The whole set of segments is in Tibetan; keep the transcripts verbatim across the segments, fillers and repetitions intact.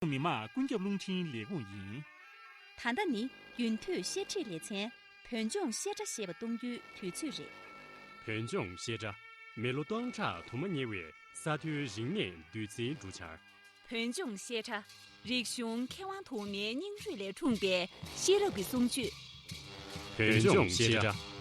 མི་དམངས་ཀུན་ཁྱབ་རླུང་འཕྲིན་ལས་ཁུངས་ཡིན། ད་ལྟ་ནི་རྒྱུན་མཐུད་བཤད་ཁྲིད་ལེ་ཚན། བོད་ལྗོངས་བཤད་གྲྭ་ཞེས་པ་གཏོང་རྒྱུའི་དུས་ཚོད་རེད། བོད་ལྗོངས་བཤད་གྲྭ། མི་ལོ་སྟོང་ཕྲག་དུ་མ་ཉེ་བའི་ས་མཐོའི་རིག་གནས་བདུད་རྩིའི་གྲུ་ཆར། བོད་ལྗོངས་བཤད་གྲྭ། རིག་གཞུང་མཁས་དབང་དུ་མའི་སྙིང་བཅུད་ལས་འཁྲུངས་པའི་ཤེས་རབ་ཀྱི་གསུང་ཆོས། བོད་ལྗོངས་བཤད་གྲྭ།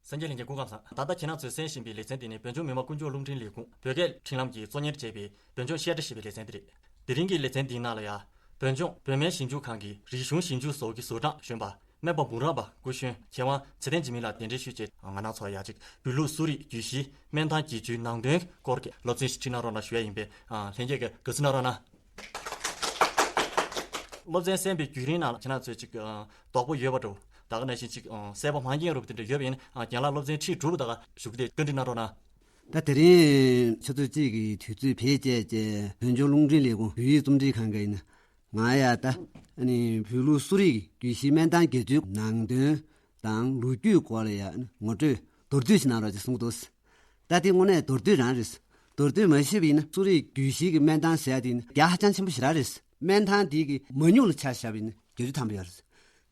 སངས་རྒྱས་ལྷན་རྒྱས་སྐུ་ཁམས་བཟང་། ད་ལྟ་ཁྱེད་རང་ཚོས་གསན་བཞིན་པའི་ལེ་ཚན་འདི་ནི་བོད་ལྗོངས་མི་དམངས་ཀུན་སྤྱོད་རླུང་འཕྲིན་ལས་ཁུངས་བོད་སྐད་འཕྲིན་ལམ་གྱིས་གཙོ་གཉེར་བྱས་པའི་བོད་ལྗོངས་བཤད་གྲྭ་ཞེས་པའི་ལེ་ཚན་འདི་རེད། དེ་རིང་གི་ལེ་ཚན་འདིའི་ནང་ལ་ཡང་། བོད་ལྗོངས་བོད་སྨན་ཞིབ་འཇུག་ཁང་གི་རིག་གཞུང་ཞིབ་འཇུག་ཟུར་གྱི་ཟུར་ཁྲིད་གཞོན་པ་སྨན་པ་འབུམ་རམས་པ་སྐུ་གཞོན་མཁས་དབང་ཚེ་བརྟན་འཇིགས་མེད་ལགས་གདན་འདྲེན་ཞུས་རྗེས་ང་རང་ཚོ་ཡ་གཅིག་བོད་ལུགས་གསོ་རིག་རྒྱུད་བཞིའི་སྨན་ཐང་བརྒྱད་ཅུའི་ནང་དོན་སྐོར་གྱི་སློབ་ཚན་ཞིག་ཁྲིད་གནང་རོགས་གནང་ཞུ་ཡ་ཡིན་པས། ལྷན་རྒྱས་ཀྱིས་དགའ་བསུ་གནང་རོགས་གནང་། སློབ་ཚན་གསན་པའི་བརྒྱུད་རིམ་ནང་ལ་ཁྱེད་རང་ཚོས་ཅིག་ཨ། དོགས་པ་ཡོད་པ་འདྲ་བོ། ད་ག་ནང་བཞིན་ཅིག་ཨ། གསལ་པོ་མ་རྙེད་རུ་དེ་འདྲ་ཡོད་པ་ཡིན་ན། ཨ། རྒན་ལགས་སློབ་ཚན་ཁྲིད་གྲུབ་པ་ད་ག་ཞུ་གི་དེ་བཀའ་འདྲི་གནང་རོགས་གནང་། ད་དེ་རིང་ཆུ་ཚོད་གཅིག་གི་དུས་ཚོད་བེད་སྤྱད་བྱས་བོད་ལྗོངས་རླུང་འཕྲིན་ལས་ཁུངས་བོད་ཡིག་རྩོམ་སྒྲིག་ཁང་གི་ཡིན་ན། ང་ཡ་ད་ཨ་ནི་བོད་ལུགས་གསོ་རིག་རྒྱུད་བཞིའི་སྨན་ཐང་བརྒྱད་ཅུའི་ནང་དོན་དང་ལོ་རྒྱུས་སྐོར་ལ་ཡ་ངོ་སྤྲོད་མདོར་བསྡུས་ཤིག་གནང་རོགས་ཅེས་གསུངས་འདུག་ད་དེ་དངོས་གནས་མདོར་བསྡུས་རང་རེད། མདོར་བསྡུས་མ་ཤེས་པ་ཡིན་ན་གསོ་རིག་རྒྱུད་བཞི་གི་སྨན་ཐང་ཟེར་ཡ་དེ་ཡིན་ན་རྒྱ་ཧ་ཅང་ཆེན་པོ་ཞེ་དྲག་རེད། སྨན་ཐང་དེ་གི་མ་ཉུང་ལ་ཆ་བཞག་པ་ཡིན་ན་བརྒྱད་ཅུ་ཐམ་པ་ཡོད་རེད།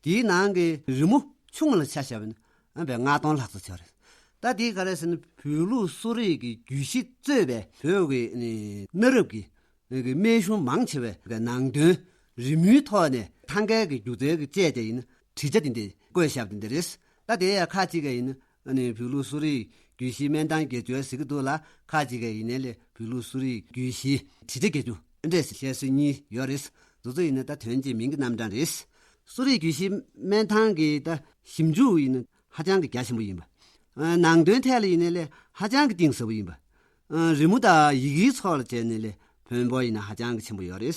དེའི་ནང་གི་རི་མོ་ཆུང་ལ་ཆ་བཞག་པ་ཡིན་ན་ཨ་བའི་ལྔ་སྟོང་ལྷག་ཙམ་ཆགས་རེད། ད་དེ་ག་རེ་ཟེར་ན་བོད་ལུགས་གསོ་རིག་གི་རྒྱུད་བཞི་གཙོས་པའི་བོད་ཀྱི་གནའ་རབས་ཀྱི་གི་སྨན་གཞུང་མང་ཆེ་བའི་གི་ནང་དོན་རི་མོའི་ཐོག་ནས་ཐང་གའི་གི་སྒྱུ་རྩལ་གི་སྤྱད་དེ་ཡིན་ན་བྲིས་ཆ་དེ་འདྲ་བཀོད་བཞག་པ་དེ་འདྲ་རེད། ད་དེ་ཡང་ཁ་ཅིག་ག་ཡིན་ན་ཨ་ནི་བོད་ལུགས་གསོ་རིག་རྒྱུད་བཞིའི་སྨན་ཐང་བརྒྱད་ཅུ་ཟེར་གི་འདུག་ལ། ཁ་ཅིག་ག་ཡིན་ནའི་ལས་བོད་ལུགས་གསོ་རིག་རྒྱུད་བཞིའི་བྲིས་ཆ་བརྒྱད་ཅུ་འདྲ་ཞེས་གསལ་གསལ་གཉིས་ཡོད་རེད། དེ་ཚོ་ཡིན་ན་ད་དོན་གཅིག་མིང་གི་རྣམ་གྲངས་རེད། གསོ་རིག་རྒྱུད་བཞིའི་སྨན་ཐང་གི་ད་ཞིབ་འཇུག་ཡིན་ན་ཧ་ཅང་གི་རྒྱ་ཆེན་པོ་ཡིན་པ། ཨ་ནང་དོན་ཐད་ལ་ཡིན་ནའི་ལས་ཧ་ཅང་གི་གཏིང་ཟབ་པོ་ཡིན་པ། ཨ་རི་མོ་དང་ཡི་གེའི་ཚོགས་ལ་བྱས་ནའི་ལས་ཕན་པོ་ཡིན་ན་ཧ་ཅང་གི་ཆེན་པོ་ཡོད་རེད།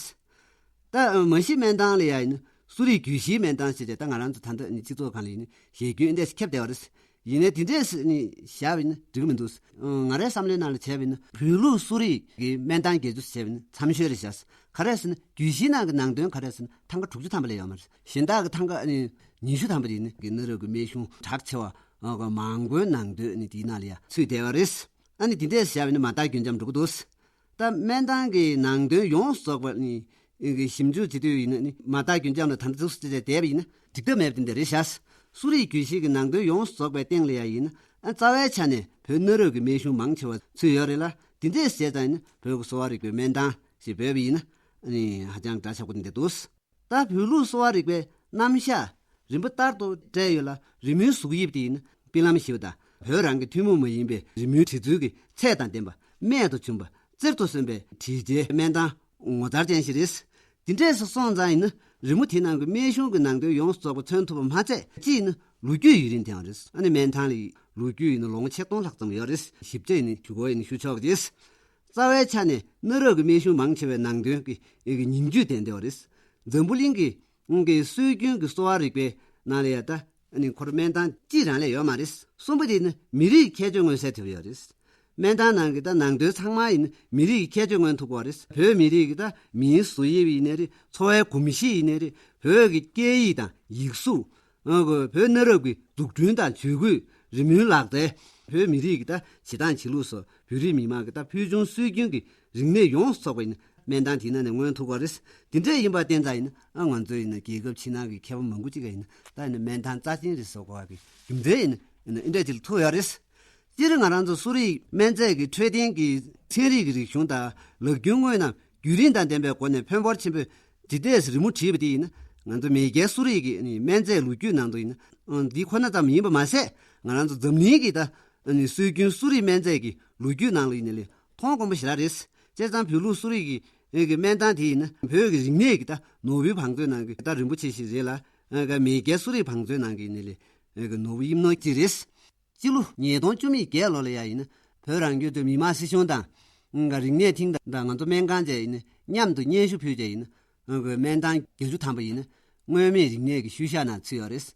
ད་མ་གཞི་སྨན་ཐང་ལ་ཡ་ཡིན་ན་གསོ་རིག་རྒྱུད་བཞིའི་སྨན་ཐང་ཞེས་བྱས་ད་ང་རང་ཚོ་ད་ལྟ་ནི་སྤྱི་ཚོགས་སྒང་ལ་ཡིན་ན་ཞལ་རྒྱུན་འདྲ་ཞིག་ཁྱབ་བསྡད་པ་རེད། ཡིན་ནའི་དེ་འདྲས་ནི་བཞག་པ་ཡིན་ན་འགྲིག་གི་མི་འདུག་ང་རའི་བསམ་བློའི་ནང་ལ་བྱས་པ་ཡིན་ན་བོད་ལུགས་གསོ་རིག་གི་སྨན་ཐང་བརྒྱད་ཅུ་ཞེས་པ་ཡིན་ན་འཚམ་ཤོས་རེད་བཞག་ག་རེ་ཟེར་ན་རྒྱུད་བཞིའི་ནང་གི་ནང་དོན་ག་རེ་ཟེར་ན་ཐང་ག་དྲུག་ཅུ་ཐམ་པ་ལས་ཡོད་མ་རེད། གཞན་དག་གི་ཐང་ག་ནི་ཉི་ཤུ་ཐམ་པ་དེ་ནི་གི་གནའ་རབས་ཀྱི་སྨན་གཞུང་གྲགས་ཆེ་བ་མང་པོའི་ནང་དོན་ནི་དེའི་ནང་ལ་ཡ་ཚུད་བསྡད་པ་རེད། ཨ་ནི་དེ་འདྲས་བྱས་པ་ཡིན་ན་མ་བརྟགས་རྒྱུན་འབྱམས་འགྲོ་གི་འདུག་ད་སྨན་ཐང་གི་ནང་དོན་ཡོངས་སུ་རྫོགས་པ་ནི་ཞིབ་འཇུག་བྱེད་དུས་ཡིན་ན་ནི་མ་བརྟགས་རྒྱུན་འབྱམས་ལ་ད་ལྟ་འཛུགས་སུ་བྱས་བསྡད་པ་ཡིན་ན་འགྲིག་ཐབས་མེད་པ་དེ་འདྲ་རེད་ཤག་གསོ་རིག་རྒྱུད་བཞི་གི་ནང་དོན་ཡོངས་སུ་རྫོགས་པའི་སྟེང་ལ་ཡ་ཡིན་ན་ཨ་རྩ་བའི་ཆ་ནས་བོད་གནའ་རབས་ཀྱི་སྨན་གཞུང་མང་ཆེ་བ་ཚུད་ཡོད་རེད་ལ། དེ་འདྲས་བྱས་ཙང་ཡིན་ན་བོད་ཀྱི་གསོ་བ་རིག་པའི་སྨན་ཐང་ཞེས་འབོད་པ་ཡིན་ན་ཨ་ནི་ཧ་ཅང་འདྲ་ཆགས་པོ་དེ་འདྲ་འདུག་ད་བོད་ལུགས་གསོ་བ་རིག་པའི་རྣམ་གཞག་རིམ་པ་ལྟར་དུ་བཀྲལ་ཡོད་ལ། རི་མོའི་གཟུགས་དབྱིབས་དེ་ཡིན་ན་དཔེ་ལམ་ཞིག་དང་བོད་རང་གི་ཐུན་མོང་མ་ཡིན་པའི་རི་མོའི་བྲིས་ཚུལ་གྱི་ཚད་དང་ལྡན་པ་རྨད་དུ་བྱུང་བ་རྩེར་དུ་སོན་པའི་བྲིས་རྗེས་སྨན་ཐང་ངོ་མཚར་ཅན་ཞིག་རེད། དེ་འདྲས་སུ་སོང་ཙང་ཡིན་ན་རི་མོ་དེ་ནང་གི་སྨན་གཞུང་གི་ནང་དོན་ཡོངས་སུ་རྫོགས་པ་མཚོན་ཐུབ་པ་མ་ཚད་གཅིག་ཡིན་ན་ལོ་རྒྱུས་ཡུན་རིང་ཐོན་པ་རེད། ཨ་ནི་སྨན་ཐང་ལ་ལོ་རྒྱུས་ཡིན་ན་ལོ་ངོ་ཆིག་སྟོང་ལྷག་ཙམ་ཡོད་རེད། ཞིབ་ཆ་ཡིན་ན་ཞུ་དགོས་ཡིན་ན་ཞུ་ཆོག་གི་རེད། རྩ་བའི་ཆ་ནས་གནའ་རབས་ཀྱི་སྨན་གཞུང་མང་ཆེ་བའི་ནང་དོན་གྱི་ཨེ་གི་ཉིང་བཅུད་ལྡན་བསྡད་པ་རེད། འཛམ་བུ་གླིང་གི་ཨང་གི་སྲོལ་རྒྱུན་གྱི་གསོ་བ་རིག་པའི་ནང་ལ་ཡ་ད་ཨ་ནི་ཁོར་སྨན་ཐང་གཅིག་རང་ལས་ཡོད་མ་རེད། གསུམ་པ་དེ་ནི་མི་རིགས་ཀྱི་ཁྱད་ཆོས་མངོན་གསལ་ཐེབས་ཡོད་རེད། སྨན་ཐང་ནང་གི་ད་ནང་དོན་ཚང་མ་ཡིན་ན་མི་རིགས་ཀྱི་ཁྱད་ཆོས་མངོན་ཐུབ་པ་རེད། བོད་མི་རིགས་ཀྱི་ད་མིའི་གཟུགས་དབྱིབས་ཡིན་ནའི་རེད། འཚོ་བའི་གོམས་གཤིས་ཡིན་ནའི་རེད། བོད་ཀྱི་སྐད་ཡིག་དང་ཡིག་གཟུགས། ཨ་གོ་བོད་གནའ་རབས་ཀྱི་འཛུགས་སྐྲུན་དང་ཇུས་འགོད། རི་མོའི་ལག་རྩལ། བོད་མི་རིགས་ཀྱི་ད་བྱེད་སྟངས་བྱེད་ལུགས་སོགས་བོད་རིགས་མི་དམངས་ཀྱི་ད་ཕུལ་བྱུང་སྲོལ་རྒྱུན་གྱི་རིག་གནས་ཡོངས་སུ་རྫོགས་པ་ཡིན་ན་སྨན་ཐང་དེའི་ནང་ནས་མངོན་ཐུབ་པ་རེད། དེ་འདྲ་ཡིན་པར་བརྟེན་ཙང་ཡིན་ན་ཨ་ང་ཚོ་ཡིན་ན་རྒྱལ་ཁབ་ཕྱི་ནང་གི་མཁས་པ་མང་པོ་ཅིག་ག་ཡིན་ན་ད་ཡིན་ན་སྨན་ཐང་རྩ་ཆེན་རེད་ཟེར་གོ་བ་གི་རྒྱུ་མཚན་ཡིན་ན་ཨ་འདྲ་ཅིག་ལ་ཐུག་ཡོད་རེད། སྤྱིར་ང་རང་ཚོ་གསོ་རིག་སྨན་རྫས་ཀྱི་འཕྲོད་བསྟེན་གྱི་ཚན་རིག་གི་རིག་གཞུང་དང་ལག་རྒྱུན་དངོས་རྣམས་རྒྱུན་རིང་དང་ལྡན་པའི་སྒོ་ནས་ཕོན་པོར་ཆེན་པོས་ཇི་ལྟས་རི་མོ་བྲིས་པ་དེ་ཡིན་ན་ང་ཚོ་མེས་རྒྱལ་གསོ་རིག་གི་སྨན་རྫས་ལོ་རྒྱུས་ནང་དུ་ཡིན་ན་འདི་ཁོ་ན་ཙམ་ཡིན་པ་མ་ཟད་ང་རང་ཚོ་འཛམ་གླིང་གི་ད་སྲོལ་རྒྱུན་གསོ་རིག་སྨན་རྫས་ཀྱི་ལོ་རྒྱུས་ནང་ལ་ཡིན་ན་ལས་མཐོང་དཀོན་པོ་ཞེ་དྲག་རེད། བྱས་ཙང་བོད་ལུགས་གསོ་རིག་གི་སྨན་ཐང་དེ་ཡིན་ན་བོད་ཀྱི་རིག་གནས་ཀྱི་ད་ནོར་བུའི་བང་མཛོད་ནང་གི་ད་རིན་པོ་ཆེ་ཞིག་རེད་ལ་མེས་རྒྱལ་གསོ་རིག་བང་མཛོད་ནང་གི་ཡིན་ན་ལས་ནོར་བུ་ཡིན་ནོ་ཅི་རེད། སྤྱི་ལོ་ཉིས་སྟོང་བཅུ་མེད་བརྒྱད་ལོ་ལ་ཡ་ཡིན་ན་བོད་རང་སྐྱོང་ལྗོངས་མི་དམངས་སྲིད་གཞུང་དང་། རིག་གནས་ཐིང་དང་ང་ཚོ་སྨན་ཁང་བཅས་ཡིན་ན་མཉམ་དུ་སྙན་ཞུ་ཕུལ་བྱས་ཡིན་ན། སྨན་ཐང་བརྒྱད་ཅུ་ཐམ་པ་ཡིན་ན་མངོན་མེད་རིག་གནས་ཀྱི་ཤུལ་བཞག་ནང་ཚུད་ཡོད་རེད།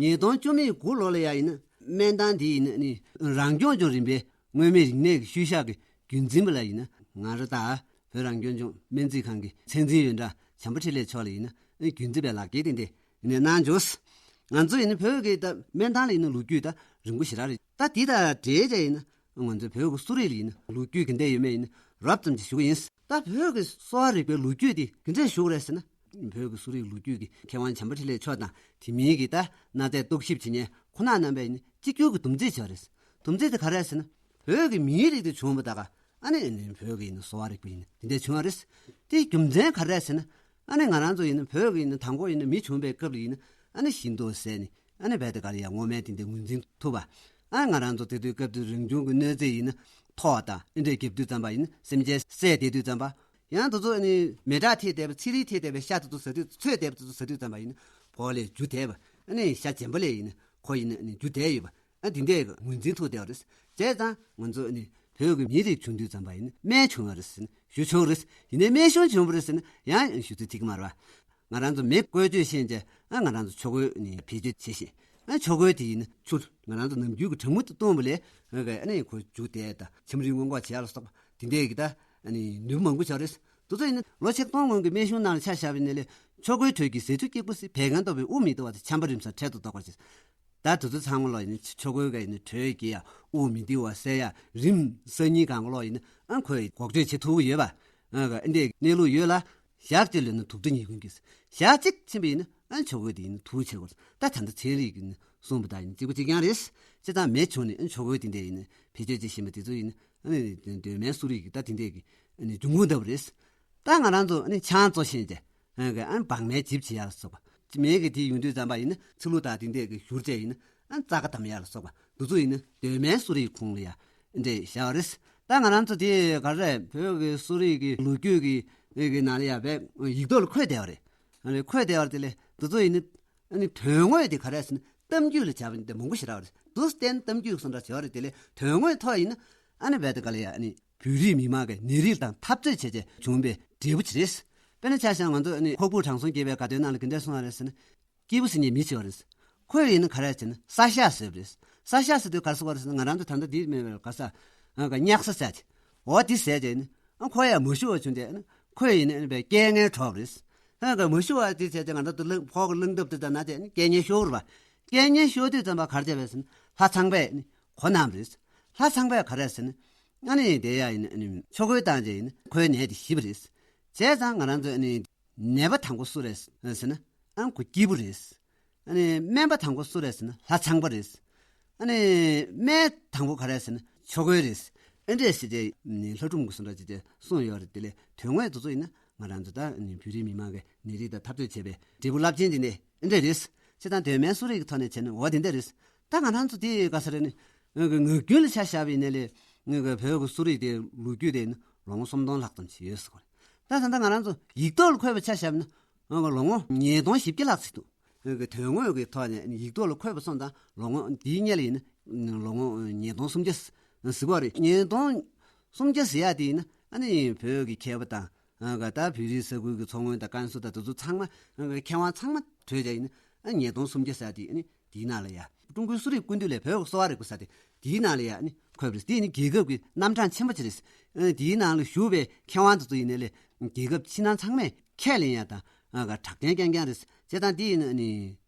ཉིས་སྟོང་བཅུ་མེད་དགུ་ལོ་ལ་ཡ་ཡིན་ན་སྨན་ཐང་དེ་ཡིན་ན་ནི་རང་སྐྱོང་ལྗོངས་རིམ་པའི་མངོན་མེད་རིག་གནས་ཀྱི་ཤུལ་བཞག་གི་རྒྱུན་འཛིན་པ་ལ་ཡིན་ན་ང་རང་དང་བོད་རང་སྐྱོང་ལྗོངས་སྨན་རྩིས་ཁང་གི་ཚད་འཛིན་ཡོན་ཀྲང་བྱམས་པ་འཕྲིན་ལས་མཆོག་ལ་ཡིན་ན་རྒྱུན་འཛིན་པའི་ལག་འཁྱེར་དེ་འདྲས་ཡིན་ནས་གནང་བྱུང་། ང་ཚོ་ཡིན་ན་བོད་ཀྱི་ད་སྨན་ཐང་ལ་ཡིན་ན་ལོ་རྒྱུས་ད་ རིང་པོ་ཞེ་དྲག་རེད། ད་འདི་དང་འབྲེལ་བྱས་ཡིན་ན་ང་ཚོའི་བོད་ཀྱི་གསོ་རིག་ལ་ཡིན་ན་ལོ་རྒྱུས་ཀྱི་འདྲ་ཡོད་མེད་ཡིན་ན་རོབ་ཙམ་ཅིག་ཞུ་གི་ཡིན། ད་བོད་ཀྱི་གསོ་བ་རིག་པའི་ལོ་རྒྱུས་འདི་ག་འདྲས་ཞུ་གི་རེད་ཟེར་ན། བོད་ཀྱི་གསོ་རིག་ལོ་རྒྱུས་ཀྱི་མཁས་དབང་བྱམས་པ་འཕྲིན་ལས་མཆོག་དང་དེ་མིན་གྱི་ད་གནའ་རྫས་རྟོག་ཞིབ་བྱེད་མཁན་ཁོང་རྣམ་པས་ཡིན་ན་གཅིག་གྱུར་གྱི་སྡོམ་རྩིས་བྱས་པ་རེད། སྡོམ་རྩིས་དེ་ག་རེ་རེད་ཟེར་ན། བོད་ཀྱི་མིའི་རིགས་དེ་བྱུང་བ་ད་ག་ཨ་ནི་བོད་ཀྱི་ཡིན་ན་གསོ་བ་རིག་པ་ཡིན་ན་དེ་འདྲས་བྱུང་བ་རེད། དེའི་རྒྱུ་མཚན་ག་རེ་རེད་ཟེར་ན། ཨ་ནི་ང་རང་ཚོ་ཡིན་ན་བོད་ཀྱི་ཡིན་ན་དང་པོ་ཡིན་ན་མི་བྱུང་བའི་སྐབས་ལ་ཡིན་ན་ཨ་ནི་ཤིང་ཏོག་ཟས་ནི་ཨ་ནི་རྦད་དེ་ག་ལ་ཡ་སྔོ་སྨན་དེ་འདྲས་ངོས་འཛིན་ཐུབ་པ། ཨ་ང་རང་ཚོ་དེ་དུས་སྐབས་དེ་རང་བྱུང་གི་གནོད་འཚེ་ཡིན་ན་ཐོག་དང་ཨེ་འདྲས་རྒྱབ་དུས་ཙམ་པ་ཡིན་ན་སེམས་ཅན་བསད་བསྡད་དུས་ཙམ་པ། ཡང་དེ་ཚོ་ཨ་ནི་མེ་སྲེག་ཐེབས་བསྡད་པའི་ཚི་རིལ་ཐེབས་བསྡད་པའི་ཤ་དེ་ཚོ་ཟ་དུས་ཚོས་བསྡད་པ་དེ་ཚོ་ཟ་དུས་ཙམ་པ་ཡིན་ན་ཕོ་ལས་རྒྱུ་འདས་པ། ཨ་ནི་ཤ་རྗེན་པ་ལས་ཡིན་ན་ཁོ་ཡིན་ན་ཨ་ནི་རྒྱུ་འདས་ཡོད་པ། ཨ་དེ་འདྲས་ངོས་འཛིན་ཐུབ་བསྡད་པ་རེད། བྱས་ཙང་ང་ཚོ་ཨ་ནི་བོད་ཀྱི་མིའི་རིགས་བྱུང་དུས་ཙམ་པ་ཡིན་ན་སྨན་བྱུང་བ་རེད་ཟེར་ན་ཞུ་ཆོག་རེད། ཡིན་ནའི་སྨན་གཞུང་བྱུང་བ་རེད་ཟེར་ན་ཡང་ཞུ་ཚུལ་ཐིག་མ་རེད་པ། ང་རང་ཚོ་མེ་བཀོལ་སྤྱོད་ཤེས་བྱས་ཨ་ང་རང་ཚོ་ཆོ་གོས་ནི་བེད་སྤྱོད་བྱེད་ཤེས། ཨ་ཆོ་གོས་དེ་ཡིན་ན་ཆུ་ང་རང་ཚོ་ནམ་རྒྱུན་གྱི་གྲང་མོ་དེ་བཏུང་བ་ལས་ཨ་ནི་ཁོ་རྒྱུ་དེ་དང་ཆམ་རིལ་སྔོན་འགོག་བྱེད་ཡ་ལ་སོགས་པ་དེ་འདྲས་ཀྱི་ད་ཨ་ནི་ནུས་པ་མང་པོ་ཆགས་རེད། དེ་ཚོ་ཡིན་ན་ལོ་ཆིག་སྟོང་སྔོན་གྱི་སྨན་གཞུང་ནང་ལ་ཆ་བཞག་པ་ཡིན་ན་ལས་ཆོ་གོས་དྲོད་ཀྱི་ཟས་བཅུད་སྐྱེད་པོ་སི་བད་ཀན་ལྟོགས་པའི་དབུགས་མི་བདེ་བ་དང་ཆམ་པ་རིམས་སུ་འཕྲལ་དུ་ལྡོག་པར་བྱེད། ད་དེ་ཚོ་ཚང་མ་ལོ་ཡིན་ན་ཆོ་གོས་ག་ཡིན་ན་དྲོད་ཀྱི་ཡ་དབུགས་མི་བདེ་བ་སེལ་ཡ་རིམས་སང་ཉིན་གང་ག་ལོ་ཡིན་ན་ཨ་ཁོས་འགོག་བཅོས་བྱེད་ཐུབ་ཀྱི་ཡོད་པ། ཨ་ག་ཨ་འདྲས་གནས་ལུགས་ཡོད་ལ། ཞག་གཅིག་ལོན་ན་དུག་སྦྲང་ཉིས་ཁུང་གིས། ཞག་གཅིག་ཕྱིན་པ་ཡིན་ན་ཨ་ཆོ་གོས་དེ་ཡིན་ན་དུག་བྱེད་དགོས། ད་ད་ལྟ་ཚན་རིག་གིས་གསུངས་པ་དག་ཡིན་གཅིག་པ་གཅིག་རྐྱང་རེད། སྤྱིར་བཏང་མེ་བྱུང་ནས་ཨ་ཆོ་གོས་དེ་འདྲས་ཡིན་ན་བེད་སྤྱོད་བྱེད་བཞིན་པ་དེ་ཚོ་ཡིན་ན་ཨ་ནི་གདོད་མའི་གསོ་རིག་གི་ད་དེ་འདྲས་ཀྱི་ཨ་ནི་འབྱུང་ཁུངས་ལྟ་བུ་རེད། ད་ང་རང་ཚོ་ཨ་ནི་ཆང་བཙོ་ཤེས་བྱས་ཨ་ག་ཨ་ནི་སྦང་མའི་འཇིབ་བྱེད་ཡ་ལ་སོགས་པ། མེ་གི་དེ་ཡོང་དུས་ཙམ་པ་ཡིན་ན་ཚི་ལུ་དང་དེ་འདྲས་ཀྱི་བཞུར་བྱས་ཡིན་ན་ཨ་ནི་རྩ་ཁ་བསྡམ་ཡ་ལ་སོགས་པ་འདི་ཚོ་ཡིན་ན་གདོད་མའི་གསོ་རིག་ཁོངས་ལ་ཡ་ཨ་འདྲས་བཞག་པ་རེད། ད་ང་རང་ཚོ་དེ་ག་རེ་བོད་ཀྱི་གསོ་རིག་གི་ལོ་རྒྱུས་ཀྱི་ཨེ་གི་ནང་ལ་ཡ་བས་ཡིག་ཐོག་ལ་འཁོད་བསྡད་པ་རེད། ཨ་ནི་འཁོད་བསྡད་པ་དེ་ལས་འདི་ཚོ་ཡིན་ན་ཨ་ནི་དོན་དངོས་དེ་ག་རེ་ཟེར་ན་གཏམ་རྒྱུད་ལ་བྱས་པ་འདི་མང་པོ་ཞེ་དྲག་རེད། འདུག་བསྟན་གཏམ་རྒྱུད་སོགས་འདྲ་བྱས་པ་རེད། དེ་ལས་དོན་དངོས་ཐོག་ཡིན་ན་ཨ་ནི་བས་དེ་ག་ལ་ཡ་ཨ་ནི་བོད་རིགས་མི་མང་གི་ནད་རིགས་དང་འཐབ་རྩོད་བྱས་བྱས་བྱུང་བའི་འབྲས་བུ་ཅིག་རེད། དཔེར་ན་ཆ་བཞག་ང་ཚོ་ཨ་ནི་ཁོག་པུར་དྲང་སྲོང་བརྒྱད་པའི་དགའ་སྟོན་ནང་ལ་ག་འདྲས་གསུངས་པ་རེད་ཟེར་ན། སྐྱེས་བུ་ཟེར་མཁན་མི་བྱེད་པ་རེད། ཁོས་ཡིན་ན་ག་རེ་བྱས་ན་ས་ཤ་ཟོས་པ་རེད། ས་ཤ་ཟེར་དུས་ག་རེ་ཟེར་བ་རེད་ཟེར་ན་ང་རང་ཚོ་ད་ལྟ་འདི་མེད་པའི་ག་ས་ཨ་ག་གཉགས་ས་ཟེར་ཅིག་འོ་འདི་ཟས་བྱས་ནི་ཨ་ཁོ་ཡ་མ་ཞུ་བ་བྱུང་དེ་ཨ་ནི་ཁོས་ཡིན་ན་ཨ་ནི་བའི་རྐྱེན་ངན་གྲོགས་རེད། ཨ་ག་མ་ཞུ་བ་འདི་བྱས་ཏེ་ང་རང་ཚོ་གླང་ཕོག་གི་གླང་ཐབས་དེ་ལྟ་ན་དེ་ཨ་ནི་རྐྱེན་ངན་ཤོར་བ། རྐྱེན་ངན་ཤོར་དུས་ཙམ་པ་ག་རེ་བྱས་པ་རེད་ཟེར་ན་ལྷ་ཚངས་པས་ཨ་ནི་གོ་གནང་བ་རེད། ལྷ་ཚངས་པས་ག་རེ་ཟེར་ན་ཨ་ནི་དེ་ཡ་ཡིན་ན་ཨ་ནི་ཆོ་གོས་བཏང་བྱས་ཡིན་ན་ཁོའི་ནད་དེ་ཞི་བ་རེད། བྱས་ཙང་ང་རང་ཚོ་ཨ་ནི། ནད་པ་དང་པོ་སུ་རེད་ཟེར་ན་ཨ་ཁོ་སྐྱེས་བུ་རེད། ཨ་ནི་སྨན་པ་དང་པོ་སུ་རེད་ཟེར་ན་ལྷ་ཚངས་པ་རེད། ཨ་ནི་སྨན་དང་པོ་ག་རེད་ཟེར་ན་ཆོ་གོས་རེད། ཨེ་འདྲས་ཟེར་ཏེ་ལྷ་སྒྲུང་གི་སུ་འདྲ་ཅིག་དེ་གསུངས་ཡོད་རེད། དེ་ལས་དོན་དངོས་དེ་ཚོ་ཡིན་ན་ང་རང་ཚོ་ད་བོད་རིགས་མི་མང་གི་ནད་རིགས་དང་འཐབ་རྩོད་བྱས་པའི་འབྲས་བུ་རླབས་ཆེན་དེ་ནས་ཨེ་འདྲས་རེད། སྤྱིར་བཏང་གདོད་མའི་གསོ་རིག་གི་ཐོག་ནས་བྱས་ན་འོ་དེ་འདྲས་རེད། ད་ང་རང་ཚོ་དེ་ག་ས་རེད་ནི། ངག་རྒྱུན་ལ་ཆ་བཞག་པ་ཡིན་ན་ལས་ངག་བོད་ཀྱི་གསོ་རིག་དེ་ལོ་རྒྱུས་དེ་ལོ་ངོ་སུམ་སྟོང་ལྷག་ཙམ་ཞིག་ཡོད་ཟེར་གོ་རེད། ད་ད་ལྟ་ང་རང་ཚོ་ཡིག་ཐོག་ལ་འཁོད་པ་ཆ་བཞག་ན་ལོ་ངོ་ཉིས་སྟོང་བཞི་བརྒྱ་ལྷག་ཙམ་འདུག་དོན་དངོས་ཀྱི་ཐོག་ནས་ཡིག་ཐོག་ལ་འཁོད་པ་སོང་ཙང་ལོ་ངོ་འདིའི་སྔོན་ལ་ཡིན་ན་ལོ་ངོ་ཉིས་སྟོང་སུམ་བརྒྱ་ཟེར་གོ་རེད། ཉིས་སྟོང་སུམ་བརྒྱ་ཟེར་ཡ་དེ་ཡིན་ན་ཨ་ནི་བོད་ཀྱི་མཁས་པ་དང་། ཨ་ག་ད་བོད་རིགས་ས་ཁུལ་གྱི་མཚོ་སྔོན་དང་ཀན་སུའུ་དང་དེ་ཚོ་ཚང་མ་ཨ་ག་མཁས་དབང་ཚང་མ་གྲོས་བྱས་ཡིན་ཨ་ཉིས་སྟོང་སུམ་བརྒྱ་ཟེར་དེ་ཨ་ནི་དེའི་ནང་ལ་ཡ་ཀྲུང་གོའི་གསོ་རིག་ཀུན་བཏུས་ལས་བོད་ཀྱི་གསོ་བ་རིག་པ་ཟེར་དེ་དེའི་ནང་ལ་ཡ་ཨ་ནི་འཁོད་པ་རེད། དེ་ནི་རྒྱལ་ཁབ་ཀྱི་རྣམ་གྲངས་ཆེན་པོ་ཅིག་རེད། ཨ་དེའི་ནང་ལ་ཞུགས་པའི་མཁས་དབང་དེ་ཚོ་ཡིན་ནའི་ལས་རྒྱལ་ཁབ་ཕྱི་ནང་ཚང་མས་ཁས་ལེན་ཡ་དང་ཨ་ག་གྲགས་ཅན་རྐྱང་རྐྱང་རེད། བྱས་ཙང་དེ་ཡིན་ཨ་ནི།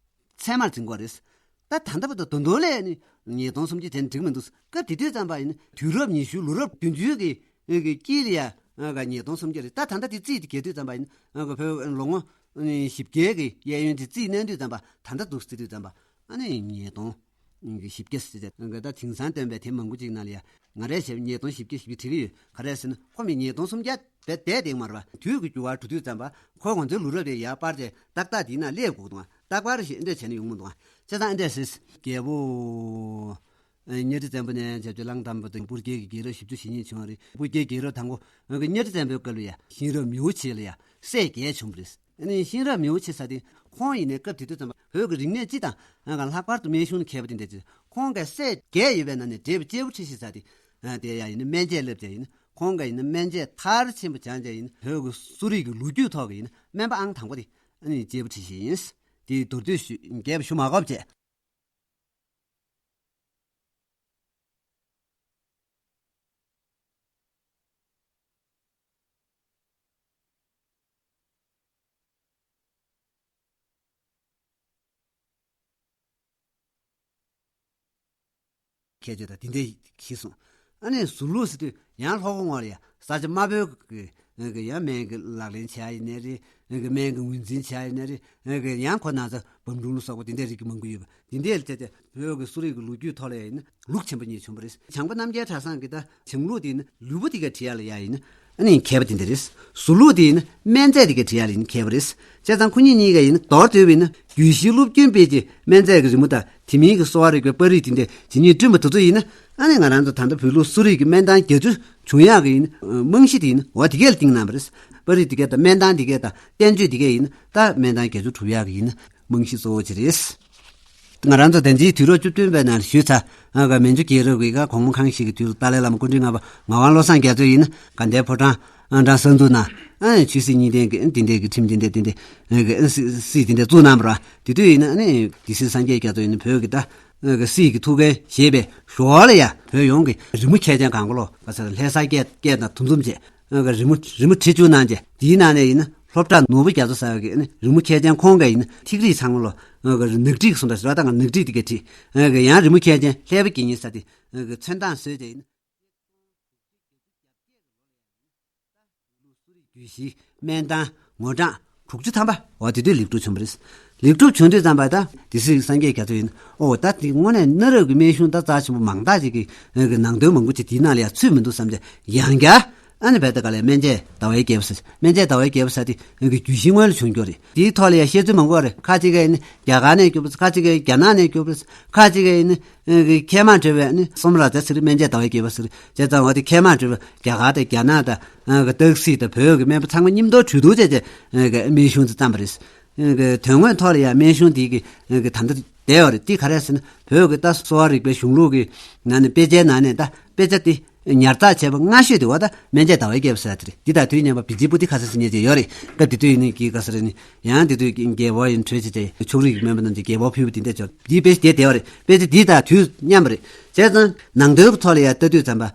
ཚད་མར་འཛིན་དགོས་རེད། ད་ད་ལྟ་བར་དུ་ད་དུང་ལས་ནི་ཉིས་སྟོང་སུམ་བརྒྱ་དེ་འགྲིག་མི་འདུག་སྐབས་དེ་དུས་ཙམ་པ་ཡིན་ན་དུས་རབས་ཉི་ཤུ་ལོ་རབས་བདུན་ཅུའི་གི་གི་དཀྱིལ་ལ་ཡ་ཉིས་སྟོང་སུམ་བརྒྱ་རེད། ད་ད་ལྟ་དེ་རྩིས་དེ་རྒྱས་དུས་ཙམ་པ་ཡིན་ན་བོད་ལོ་ངོ་བཞི་བརྒྱའི་གི་གཡས་གཡོན་དེ་རྩིས་གནང་དུས་ཙམ་པ་ད་ལྟ་འདུག་རྩིས་དུས་ཙམ་པ་ཨ་ནི་ཉིས་སྟོང་བཞི་བརྒྱ་ཟེར་ཏེ་ད་དེང་སང་བཏོན་པའི་དེབ་མང་པོ་ཅིག་ནང་ལ་ཡ་ང་རས་བྱས་ཉིས་སྟོང་བཞི་བརྒྱ་བཞི་བརྒྱ་བྲིས་ཀྱི་ཡོད། ག་རེ་ཟེར་ན་ཁོ་མི་ཉིས་སྟོང་སུམ་བརྒྱ། བས་བསྡད་དེ་མ་རེད་པ། དུས་ཀྱི་འགྱུར་བ་འགྲོ་དུས་ཙམ་པ་ཁོ་ང་ཚོའི་ལོ་རབས་དེ་ཡར་སྤར་ཏེ་ཏག་ཏག་དེའི་ནང་སླེབས་དགོས་འདུག་ཨ་ཏག་པར་ཞིག་འདྲ་བྱས་ན་ཡོང་མི་འདུག་ཨ་བྱས་ཙང་འདྲ་ཟེར། རྒྱལ་པོ་གཉའ་ཁྲི་བཙན་པོ་ནས་བྱབ་ཆུ་གླང་དར་མ་དང་སྤུར་རྒྱལ་གྱི་རྒྱལ་རབས་བཞི་བཅུ་ཞེ་གཉིས་བྱུང་བ་རེད། སྤུར་རྒྱལ་རྒྱལ་རབས་དང་པོ་གཉའ་ཁྲི་བཙན་པོའི་སྐབས་ལ་ཡ་གཤེན་རབ་མི་བོ་ཆེ་ལ་ཡ་སྲས་བརྒྱད་བྱུང་བ་རེད། ཨ་ནི་གཤེན་རབ་མི་བོ་ཆེ་ཟེར་དེ་ཁོང་ཡིན་ནའི་སྐབས་དེ་དུས་ཙམ་པ་བོད་ཀྱི་རིག་གནས་སྤྱི་དང་ལྷག་པར་དུ་སྨན་གཞུང་ལ་མཁས་པ་དེ་འདྲ་ཅིག་ཁོང་གི་སྲས་བརྒྱད་ཡོད་པའི་ནང་ནས་འབྲས་བུ་སྐྱེས་བུ་ཁྲི་ཤེས་ཟེར་དེ་དེ་ཡང་ཡིན་ན་སྨན་དཔྱད་བསླབ་བྱས་ཡིན་ན། ཁོང་གིས་ཡིན་ན་སྨན་དཔྱད་མཐར་ཕྱིན་པ་སྦྱངས་བྱས་ཡིན་ན་བོད་ཀྱི་གསོ་རིག་གི་ལོ་རྒྱུས་ཐོག་གི་ཡིན་ན་སྨན་པ་ཨང་དང་པོ་དེ་ཨ་ནི་སྐྱེས་བུ་ཁྲི་ཤེས་ཡིན། དེའི་མདོར་བསྡུས་ཞུ་རྒྱས་པ་ཞུ་མ་དགོས་པ་བྱས། ཁྱད་ཆོས་དང་དེ་འདྲ་གྱིས་སོང་། ཨ་ནི་ཟུར་ལུགས་ཟེར་དུས་ཡང་ལྷོ་སྒོ་ངོས་ལ་ཡ་ས་ཆ་དམའ་པོའི་གི་ཡང་སྨན་གྱི་ལག་ལེན་བྱེད་ཡ་ཡིན་ནའི་རེད། སྨན་གྱི་ངོས་འཛིན་བྱེད་ཡ་ཡིན་ནའི་རེད། ཡང་ཁོ་ན་ཚ་བམ་འབྲུམ་ལ་སོགས་པ་དེ་འདྲའི་རིགས་ཀྱི་མང་པོ་ཡོད་པ་དེ་འདྲའི་ལ་བྱས་ཏེ་བོད་ཀྱི་གསོ་རིག་གི་ལོ་རྒྱུས་ཐོག་ལ་ཡ་ཡིན་ན་ལུགས་ཆེན་པོ་གཉིས་བྱུང་བ་རེད། བྱང་པ་རྣམ་རྒྱལ་གྲྭ་ཚང་གི་ད་བྱང་ལུགས་དེ་ཡིན་ན་ལུས་པོ་དེ་ག་བྲི་ཡ་ལ་ཡ་ཡིན་ན། ཨ་ནི་མཁས་པ་དེ་འདྲ་རེད། ཟུར་ལུགས་དེ་ཡིན་ན་སྨན་རྫས་དེ་ག་བྲི་ཡ་ལ་ཡིན་མཁས་པ་རེད། བྱས་ཙང་ཁོ་གཉིས་གཉིས་ཀ་ཡིན་ན་མདོར་བསྡུས་པ་ཡིན་ན་རྒྱུད་བཞིའི་སློབ་རྒྱུན་སྤེལ་གྱི་སྨན་རྫས་ཀྱི་རི་མོ་དང་དེ་མིན་གྱི་གསོ་བ་རིག་པའི་པར་རིས་དེ་འདྲ་ཇི་སྙེད་བསྐྲུན་པ་དེ་ཚོ་ཡིན་ན། ཨ་ནི་ང་རང་ཚོ་ད་ལྟ་བོད་ལུགས་གསོ་རིག་གི་སྨན་ཐང་བརྒྱད་ཅུ་བྱུང་ཡག་གི་ཡིན་ན་རྨང་གཞི་དེ་ཡིན་ན་འོ་དེ་གས་ལ་བཏིང་གནང་བ་རེད། པར་རིས་དེ་གས་དང་སྨན་ཐང་དེ་གས་དང་བསྟན་བཅོས་དེ་གས་ཡིན་ན་ད་སྨན་ཐང་བརྒྱད་ཅུ་གྲུབ་ཡག་གི་ཡིན་ན་རྨང་གཞི་གཙོ་བོ་ཅིག་རེད། ང་རང་ཚོ་དེ་འདྲའི་དུས་རབས་བཅུ་བདུན་པའི་ནང་ལ་ཞུས་ཚར། ཨ་ག་མན་ཇུ་རྒྱལ་རབས་ཀྱི་ག་གོང་མ་ཁང་ཞིག་གི་དུས་ལ་ཏཱ་ལའི་བླ་མ་སྐུ་ཕྲེང་ལྔ་པ་ངག་དབང་བློ་བཟང་རྒྱ་མཚོ་ཡིན་ན་དགའ་ལྡན་ཕོ་བྲང་ཨང་གྲངས་གསར་འཛུགས་གནང་། ཨ་ཆོས་སྲིད་གཉིས་ལྡན་གྱི་དེ་འདྲའི་གི་ཁྲིམས་དེ་འདྲ་དེ་འདྲ་སྲིད་དེ་འདྲ་བཙུགས་གནང་བ་ར། དེ་དུས་ཡིན་ན་ཨ་ནི་སྡེ་སྲིད་སངས་རྒྱས་རྒྱ་མཚོ་ཡིན་ན་བོད་ཀྱི་ད་སྲིད་ཀྱི་ཐུགས་འགན་བཞེས་པའི་ཞོར་ལ་ཡ་བོད་ཡོངས་ཀྱི་རི་མོ་མཁས་ཅན་གང་ག་ལོ་ག་ས་ལྷ་ས་སྐད་སྐད་དང་དུམ་བཙུམ་བྱས། ཨ་ག་རི་མོ་རི་མོ་བྲིས་བཅུག་གནང་རྗེས་དེའི་ནང་ནས་ཡིན་ན་སློབ་གྲྭ་ནོར་བུ་རྒྱ་མཚོ་ཟེར་བ་གི་ཨ་ནི་རི་མོ་མཁས་ཅན་ཁོང་གིས་ཡིན་ན་ཐིག་རིས་ཚང་མ་ལོ་ཨ་ག་ནག་ཁྲིག་གསུང་འདྲ་ཟེར་བ་ད་ག་ནག་ཁྲིག་དེ་གས་བྲིས། ཨ་ག་ཡང་རི་མོ་མཁས་ཅན་ལྷའི་བུ་དགེ་བསྙེན་ཟེར་དེ་ཨ་ག་ཚོན་མདངས་བཟོས་རྗེས་ཡིན་ན། རྒྱུད་བཞིའི་སྨན་ཐང་ངོ་གྲངས་དྲུག་ཅུ་ཐམ་པ་འོ་དེ་དུས་ལེགས་གྲུབ་བྱུང་བ་རེད། ལེགས་གྲུབ་བྱུང་དུས་ཙམ་པ་ད་སྡེ་སྲིད་སངས་རྒྱས་རྒྱ་མཚོ་ཡིན། ཨོ་ད་དེ་དངོས་གནས་གནའ་རབས་ཀྱི་སྨན་གཞུང་ད་རྩ་ཆེན་པོ་མང་དག་ཅིག་གི་ནང་དོན་མང་པོ་ཅིག་དེའི་ནང་ལ་ཡང་ཚུད་མི་འདུག་བསམ་བྱས་ཡང་བསྐྱར་ཨ་ནི་བལ་ཏི་ཀ་ལའི་སྨན་རྫས་ཟླ་བའི་རྒྱལ་པོ་ཟེར། སྨན་རྫས་ཟླ་བའི་རྒྱལ་པོ་ཟེར་དེ་རྒྱུད་བཞི་སྔོན་ལ་བྱུང་རྒྱུ་རེད། དེའི་ཐོག་ལ་ཡང་བཤད་ཚུལ་མང་པོ་རེད། ཁ་ཅིག་གིས་ནི་རྒྱ་གར་ནས་བསྒྱུར་བ་ཟེར། ཁ་ཅིག་གིས་རྒྱ་ནག་ནས་བསྒྱུར་བ་ཟེར། ཁ་ཅིག་གིས་ནི་མཁལ་མ་འགྲོ་བའི་ནི་སོམ་ར་ཛ་ཟེར། སྨན་རྫས་ཟླ་བའི་རྒྱལ་པོ་ཟེར། བྱས་ཙང་འོ་དེ་མཁལ་མ་འགྲོ་བའི་རྒྱ་གར་དང་རྒྱ་ནག་དང་སྟག་གཟིག་དང་བོད་ཀྱི་སྨན་པ་ཚང་མ་མཉམ་དུ་གྲོས་བསྡུར་བྱས་རྗེས་སྨན་གཞུང་དེ་བརྩམས་པ་རེད། དོན་དངོས་ཐོག་ལ་ཡང་སྨན་གཞུང་དེ་གི་ད་ལྟ་བསྡད་ཡོད་རེད། དེ་ག་རེ་ཟེར་ན་བོད་ཀྱི་ད་གསོ་བ་རིག་པའི་གཞུང་ལུགས་ཀྱི་ནང་ནས་དཔེ་ཆའི་ནང་ནས་ད་དཔེ་ཆ་དེ་ཉར་ཚགས་བྱས་པ་སྔ་ཤོས་དེ་བ་ད་སྨན་རྫས་ཟླ་བའི་རྒྱལ་པོ་ཟེར་ཡ་དེ་རེད། འདི་དང་དུས་མཉམ་པ་བི་ཇི་པུ་ཏི་ཁ་ས་ཟེར་མཁན་ཅིག་ཡོད་རེད། སྐབས་དེ་དུས་ཡིན་ནའི་གི་ག་ས་རེད་ནི་ཡང་དེ་དུས་ཀྱི་རྒྱལ་པོ་ཡིན་གྲོས་བྱས་བྱས་ཕྱོགས་རིས་ཀྱི་སྨན་པ་རྣམས་ཀྱིས་རྒྱལ་པོ་ཕུལ་བ་དེ་འདྲ་ཅིག་འདིའི་དཔེ་ཆ་དེ་བསྡད་པ་རེད། དཔེ་ཆ་འདི་དང་དུས་མཉམ་པ་རེད། བྱས་ཙང་ནང་དོན་གྱི་ཐོག་ལ་ཡང་ལྟ་དུས་ཙམ་པ་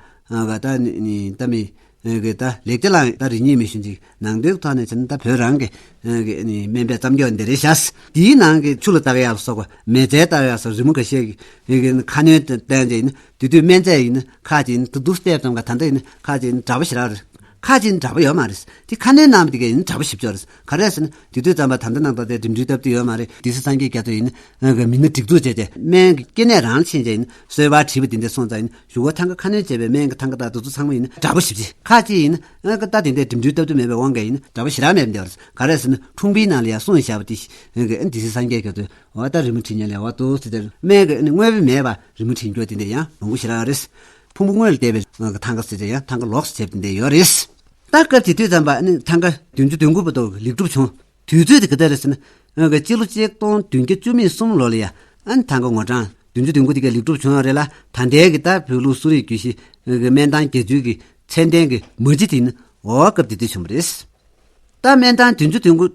ད་ནི་ནི་ད་མི་གི་ད་ལེགས་སྦྱར་ལའང་ད་རིག་གནས་མི་ཤོང་ཅིག་ནང་དོན་གྱི་ཐོག་ནས་བྱས་ན་ད་བོད་རང་གི་གི་ནི་སྨན་པའི་རྩ་འགེངས་འདི་རེད་ཤག་འདིའི་ནང་གི་ཆུ་ལ་བཏགས་ཡག་ལ་སོགས་པ་མེ་བཙའ་བཏགས་ཡག་སོགས་རི་མོ་འགའ་ཤས་ཀྱི་གི་ནི་ཁ་སྣོན་བསྟན་བྱས་ཡིན་ན། དེ་དུས་སྨན་རྫས་ཡིན་ན་ཁ་ཅིག་ཡིན་ན་ད་དུ་བལྟས་ཙམ་ག་ད་ལྟ་ཡིན་ན་ཁ་ཅིག་ཡིན་ན་འདྲ་པོ་ཞེ་དྲག་རེད། ཁ་ཅིག་ཡིན་ན་འདྲ་པོ་ཡོད་མ་རེད། དེ་ཁ་སྣོན་གནང་བ་དེ་ག་ཡིན་ན་འདྲ་པོ་ཞེ་པོ་ཅིག་རེད། ག་རེ་ཟེར་ན་དེ་དུས་ཙམ་པ་ད་ལྟ་ནང་ལྟར་དེ་འགྲིམ་འགྲུལ་སྟབས་བདེ་ཡོད་མ་རེད། སྡེ་སྲིད་སངས་རྒྱས་རྒྱ་མཚོ་ཡིན་ན་མི་སྣ་སྒྲིག་འཛུགས་བྱས་ཏེ་སྨན་གྱི་སྐྱེ་གནས་རང་ལ་ཕྱིན་བྱས་ཡིན་ན་གསོལ་བ་བྲིས་པ་དེ་འདྲ་སོང་ཙང་ཡིན་ན་གཞུག་གུ་ཐང་ག་ཁ་སྣོན་བྱས་པའི་སྨན་གྱི་ཐང་ག་ད་དེ་ཚོ་ཚང་མ་ཡིན་ན་འདྲ་པོ་ཞེ་པོ་ཅིག་ཁ་ཅིག་ཡིན་ན་ད་དེ་འདྲ་འགྲིམ་འགྲུལ་སྟབས་བདེ་མེད་པའི་དབང་གིས་ཡིན་ན་འདྲ་པོ་ཞེ་དྲག་མེད་པ་འདྲ་བ་རེད། ག་རེ་ཟེར་ན་འཁྲུངས་པའི་ནང་ལ་ཡང་གསུངས་བཞག་པ་དེ་སྡེ་སྲིད་སངས་རྒྱས་རྒྱ་མཚོས། འོ་ད་རི་མོ་བྲིས་མཁན་ལ་འོ་ཏོག་ཙི་དེར་སྨན་གྱི་ནི་དངོས་པོ་མེད་པ་རི་མོ་བྲིས་རྒྱུ་དེ་འདྲ་ཡང་མང་པོ་ཞེ་དྲག་རེད། ཕུང་པོ་དངོས་ལ་བལྟས་པའི་ཐང་ག་ཟེར་ཏེ་ཡང་ཐང་ག་ལོགས་སུ་བྱས་པ་དེ་འདྲ་ཡོད་རེད། ད་སྐབས་དེ་དུས་ཙམ་པ་ནི་ཐང་ག་བདུན་ཅུ་དོན་དགུ་པ་དུ་ལེགས་གྲུབ་བྱུང་། དུས་ཚོད་དེ་ག་འདྲ་རེད་ཟེར་ན། སྤྱི་ལོ་ཆིག་སྟོང་བདུན་བརྒྱ་བཅུ་མེད་གསུམ་ལོ་ལ་ཡ་ཨ་ནི་ཐང་ག་ངོ་གྲངས་བདུན་ཅུ་དོན་དགུ་དེ་ག་ལེགས་གྲུབ་བྱུང་ཡོད་རེད་ལ། ད་ལྟའི་གི་ད་བོད་ལུགས་གསོ་རིག་རྒྱུད་བཞི་སྨན་ཐང་བརྒྱད་ཅུའི་གི་ཚད་ལྡན་གྱི་མ་གཞི་དེ་ནི་འོ་སྐབས་དེ་དུས་བྱུང་བ་རེད། ད་སྨན་ཐང་བདུན་ཅུ་དོན་དགུ་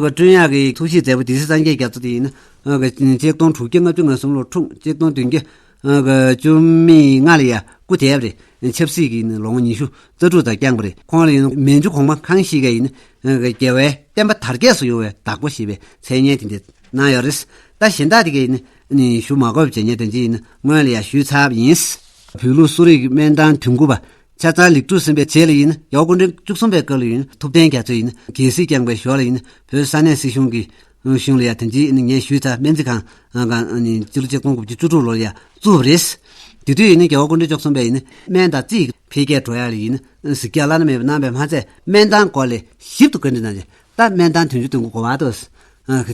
བསྐྲུན་ཡག་གི་ཐུགས་བཞེད་མཛད་པོ་སྡེ་སྲིད་སངས་རྒྱས་རྒྱ་མཚོ་དེ་ཡིན་ན་ཆིག་སྟོང་དྲུག་བརྒྱ་ལྔ་བཅུ་ང་གསུམ་ལོར་འཁྲུངས། ཆིག་སྟོང་བདུན་བརྒྱ་བཅུ་མེད་ལྔ་ལ་ཡ་སྐུ་དེས་པ་རེད། ཆབ་སྲིད་ཀྱི་ཡིན་ན་ལོ་ངོ་ཉི་ཤུ་རྩ་དྲུག་ཙམ་བསྐྱངས་པ་རེད། ཁོང་ལ་ཡིན་ན་མན་ཇུ་གོང་མ་ཁང་ཞིག་ག་ཡིན་ན་རྒྱལ་བའི་བསྟན་པ་དར་རྒྱས་སུ་ཡོང་བའི་བདག་པོ་ཞེས་པའི་མཚན་སྙན་དེ་འདྲ་གནང་ཡོད་རེད། ད་གཞན་དག་དེ་ག་ཡིན་ན་ཞུ་མ་དགོས་པ་བྱས་ཉེས་དོན་ཅི་ཡིན་ན་སྔོན་ལ་ཡ་ཞུས་ཚར་བ་ཡིན། བོད་ལུགས་གསོ་རིག་སྨན་ཐང་དོན་དགུ་པ། ཆ་ཚང་ལེགས་གྲུབ་ཟིན་པའི་རྗེས་ལ་ཡིན་ན་རྒྱལ་བ་སྐུ་ཕྲེང་བཅུ་གསུམ་པའི་སྐབས་ལ་ཡིན་ན་ཐུབ་བསྟན་རྒྱ་མཚོ་ཡིན་ན་རྒྱལ་སྲིད་བསྐྱངས་པའི་ཞོར་ལ་ཡིན་ན་བོད་ས་གནས་སྲིད་གཞུང་གི་གཞུང་ལ་ཡ་དེ་འདྲའི་ངས་ཞུས་ཚར། སྨན་རྩིས་ཁང་སྤྱི་ལོ་ཆིག་སྟོང་དགུ་བརྒྱ་བཅུ་དྲུག་ལོར་ཡ་བཙུགས་པ་རེད། དེ་དུས་ཡིན་ན་རྒྱལ་བ་སྐུ་ཕྲེང་བཅུ་གསུམ་པས་ཡིན་ན་སྨན་དང་རྩིས་འཕེལ་རྒྱས་འགྲོ་ཡ་ལ་ཡིན་ན་གཟིགས་རྒྱ་བླ་ན་མེད་པ་གནང་བས་མ་ཚད་སྨན་ཐང་སྐོར་ལ་ཞིབ་ཏུ་བཀའ་འདྲི་གནང་རྗེས་ད་སྨན་ཐང་བདུན་ཅུ་དོན་དགུ་གོ་བ་དུ་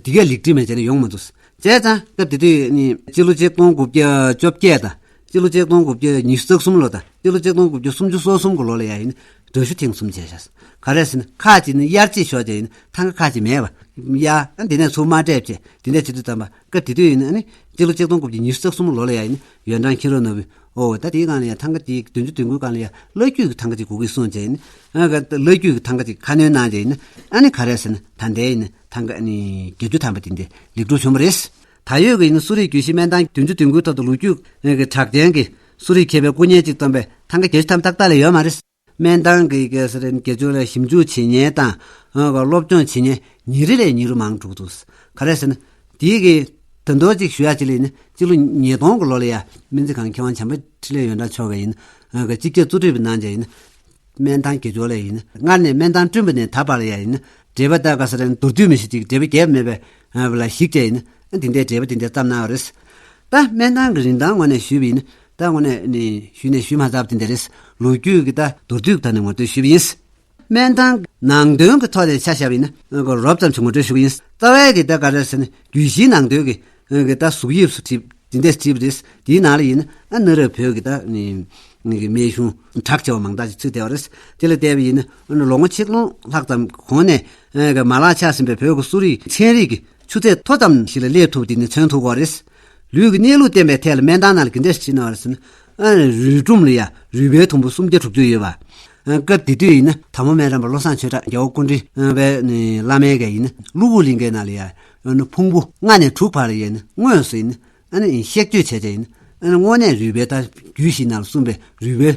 དེ་ག་ལེགས་སྒྲིག་མེད་བྱས་ན་ཡོང་མ་ཐུབ། བྱས་ཙང་སྐབས་དེ་དུས་ནི་སྤྱི་ལོ་ཆིག་སྟོང་དགུ་བརྒྱ་བཅོ་བརྒྱད་དང་སྤྱི་ལོ་ཆིག་སྟོང་དགུ་བརྒྱ་ཉི་ཤུ་རྩ་གསུམ་ལོ་དང་སྤྱི་ལོ་ཆིག་སྟོང་དགུ་བརྒྱ་སུམ་ཅུ་སོ་གསུམ་གྱི་ལོ་ལ་ཡ་ཡིན་འདྲ་བཤུས་ཐེངས་གསུམ་བྱས་ཤག་ག་རེ་ཟེར་ན་ཁག་ཅིག་ནི་གཡར་བཅད་ཤོར་བྱས་ཡིན་ཐང་ག་ཁག་ཅིག་མེད་པ་ཡ་ཨ་འདི་ནས་ཚུར་མ་སྤྲད་བྱས་དེ་འདྲ་བྱེད་དུས་ཙམ་པ་སྐབས་དེ་དུས་ཡིན་ཨ་ནི་སྤྱི་ལོ་ཆིག་སྟོང་དགུ་བརྒྱ་ཉི་ཤུ་རྩ་གསུམ་ལོ་ལ་ཡ་ཡིན་ཡོན་ཀྲང་མཁྱེན་རབ་ནོར་བུས་ཨོ་ད་དེའི་སྒང་ལ་ཡ་ཐང་ག་དེ་བདུན་ཅུ་དོན་དགུའི་སྒང་ལ་ཡ་བླ་བརྒྱུད་ཀྱི་ཐང་ག་ཅིག་དགོས་ཀྱི་གསུངས་བྱས་ཡིན་ཨ་ག་བླ་བརྒྱུད་ཀྱི་ཐང་ག་ཅིག་ཁ་སྣོན་གནང་བྱས་ཡིན་ཨ་ནི་ག་རེ་ཟེར་ན་ད་ལྟའི་ཡིན་ཐང་ག་ནི་བརྒྱད་ཅུ་ཐམ་པ་དེ་འདྲ་ལེགས་གྲུབ་བྱུང་བ་རེད། ད་ཡོད་ཀྱི་ཡིན་ན་གསོ་རིག་རྒྱུད་བཞི་སྨན་ཐང་བདུན་ཅུ་དོན་དགུའི་ཐོག་ཏུ་ལོ་རྒྱུས་ཀྱི་གྲགས་ཅན་གྱི་གསོ་རིག་མཁས་པའི་སྐུ་བརྙན་གཅིག་བཏོན་པའི་ཐང་ག་བརྒྱད་ཅུ་ཐམ་ཏག་ཏག་ལས་ཡོད་མ་རེད། སྨན་ཐང་གི་གེ་སར་བརྒྱད་ཅུ་ལ་ཞིབ་འཇུག་བྱེད་མཁན་དང་སློབ་སྦྱོང་བྱེད་མཁན་ཉིན་རེ་ལས་ཉིན་རུ་མང་འགྲོ་གི་འདུག་ག་རེ་ཟེར་ན་དེའི་གི་ད་མདོ་གཅིག་ཞུ་ཡ་ཅིག་ལ་ཡིན་ན་སྤྱི་ལོ་ཉིས་སྟོང་གི་ལོ་ལ་ཡ་སྨན་རྩིས་ཁང་མཁས་དབང་བྱམས་པ་ འཕྲིན་ལས་ཡོན་ཀྲང་མཆོག་གིས་ཡིན། ཨ་གཅིག་གྱུར་གཙོ་སྒྲུབ་པའི་ནང་བཞིན་ཡིན། སྨན་ཐང་དགེ་སྦྱོར་ལས་ཡིན། སྔར་ནས་སྨན་ཐང་བསྐྲུན་པ་ནས་ད་བར་ལ་ཡ་ཡིན། འགྲེལ་པ་ལྟར་ག་ས་རེ་མདོར་བསྡུས་མི་ཞིག་ཅིག་འགྲེལ་པ་རྒྱས་མེད་པའི་ཨ་ལ་གཞིགས་བྱས་ཡིན། ཨ་འདི་འདྲའི་འགྲེལ་པ་འདི་འདྲ་བརྩམས་གནང་བ་རེད། ད་སྨན་ཐང་གི་རིན་ཐང་ངོས་ནས་ཞུས་པ་ཡིན། ད་དངོས་གནས་ནི་ཞུས་ནས་ཞུས་མ་ཚར་བ་དེ་འདྲ་རེད། ལོ་རྒྱུས་ཀྱི་ད་མདོར་བསྡུས་ཀྱི་ཐོག་ནས་ངོ་སྤྲོད་ཞུས་པ་ཡིན། སྨན་ཐང་ནང་དོན་གྱི་ཐོག་ནས་ཆ་བཞག་པ་ཡིན་ན་རོབ་ཙམ་ཞིག་ངོ་སྤྲོད་ཞུ་གི་ཡིན། རྩ་བའི་གི་ད་ག་རེ་ཟེར་ན་རྒྱུད་བཞིའི་ནང་དོན་གྱི་གི་ད་གཟུགས་དབྱིབས་སུ་བྲིས་འདི་འདྲས་བྲིས་པ་རེད། དེའི་ནང་ལ་ཡིན་ན་ཨ་གནའ་རབས་བོད་ཀྱི་ད་ནི་གི་སྨན་གཞུང་གྲགས་ཆེ་བ་མང་དག་ཅིག་ཚུད་བསྡད་པ་རེད། དེ་ལ་བལྟས་པ་ཡིན་ན་ཨ་ནི་ལོ་ངོ་ཆིག་སྟོང་ལྷག་ཙམ་གོང་ནས་ཨ་གི་མ་ལག་ཆགས་ཟིན་པའི་བོད་ཀྱི་གསོ་རིག་ཚན་རིག་གི་ཆུ་ཚད་མཐོ་ཙམ་ཞིག་ལ་སླེབས་ཐུབ་པ་དེ་ནི་མཚོན་ཐུབ་ཀྱི་ཡོད་རེད། ལུས་ཀྱི་གནས་ལུགས་བསྟན་པའི་ཐད་ལ་སྨན་ཐང་ནང་ལ་ག་འདྲས་བྱས་ན་བར་ཟིན། ཨ་རུས་སྒྲོམ་ལ་ཡ་རུས་སྦལ་དུམ་བུ་སུམ་བརྒྱ་དྲུག་ཅུ་ཡོད་པ། ཨ་སྐབས་དེ་དུས་ཡིན་ན་དར་མོ་སྨན་རམས་པ་བློ་བཟང་ཆོས་གྲགས་རྒྱལ་བ་སྐུ་ཕྲེང་བའི་ནི་བླ་མའི་ག་ཡིན་ན་ཀླུ་བུར་གླིང་གའི་ནང་ལ་ཡ་ཨ་ནི་ཕུང་པོ་ལྔ་ནས་དྲུག་བར་ལ་ཡ་ནི་དངོས་སུ་ཡིན་ཨ་ནི་གཤེགས་བཅོས་བྱས་བྱས་ཡིན། ཨ་ནི་དངོས་གནས་རུས་སྦལ་ད་རྒྱུད་བཞི་ནང་ལ་གསུངས་པའི་རུས་སྦལ་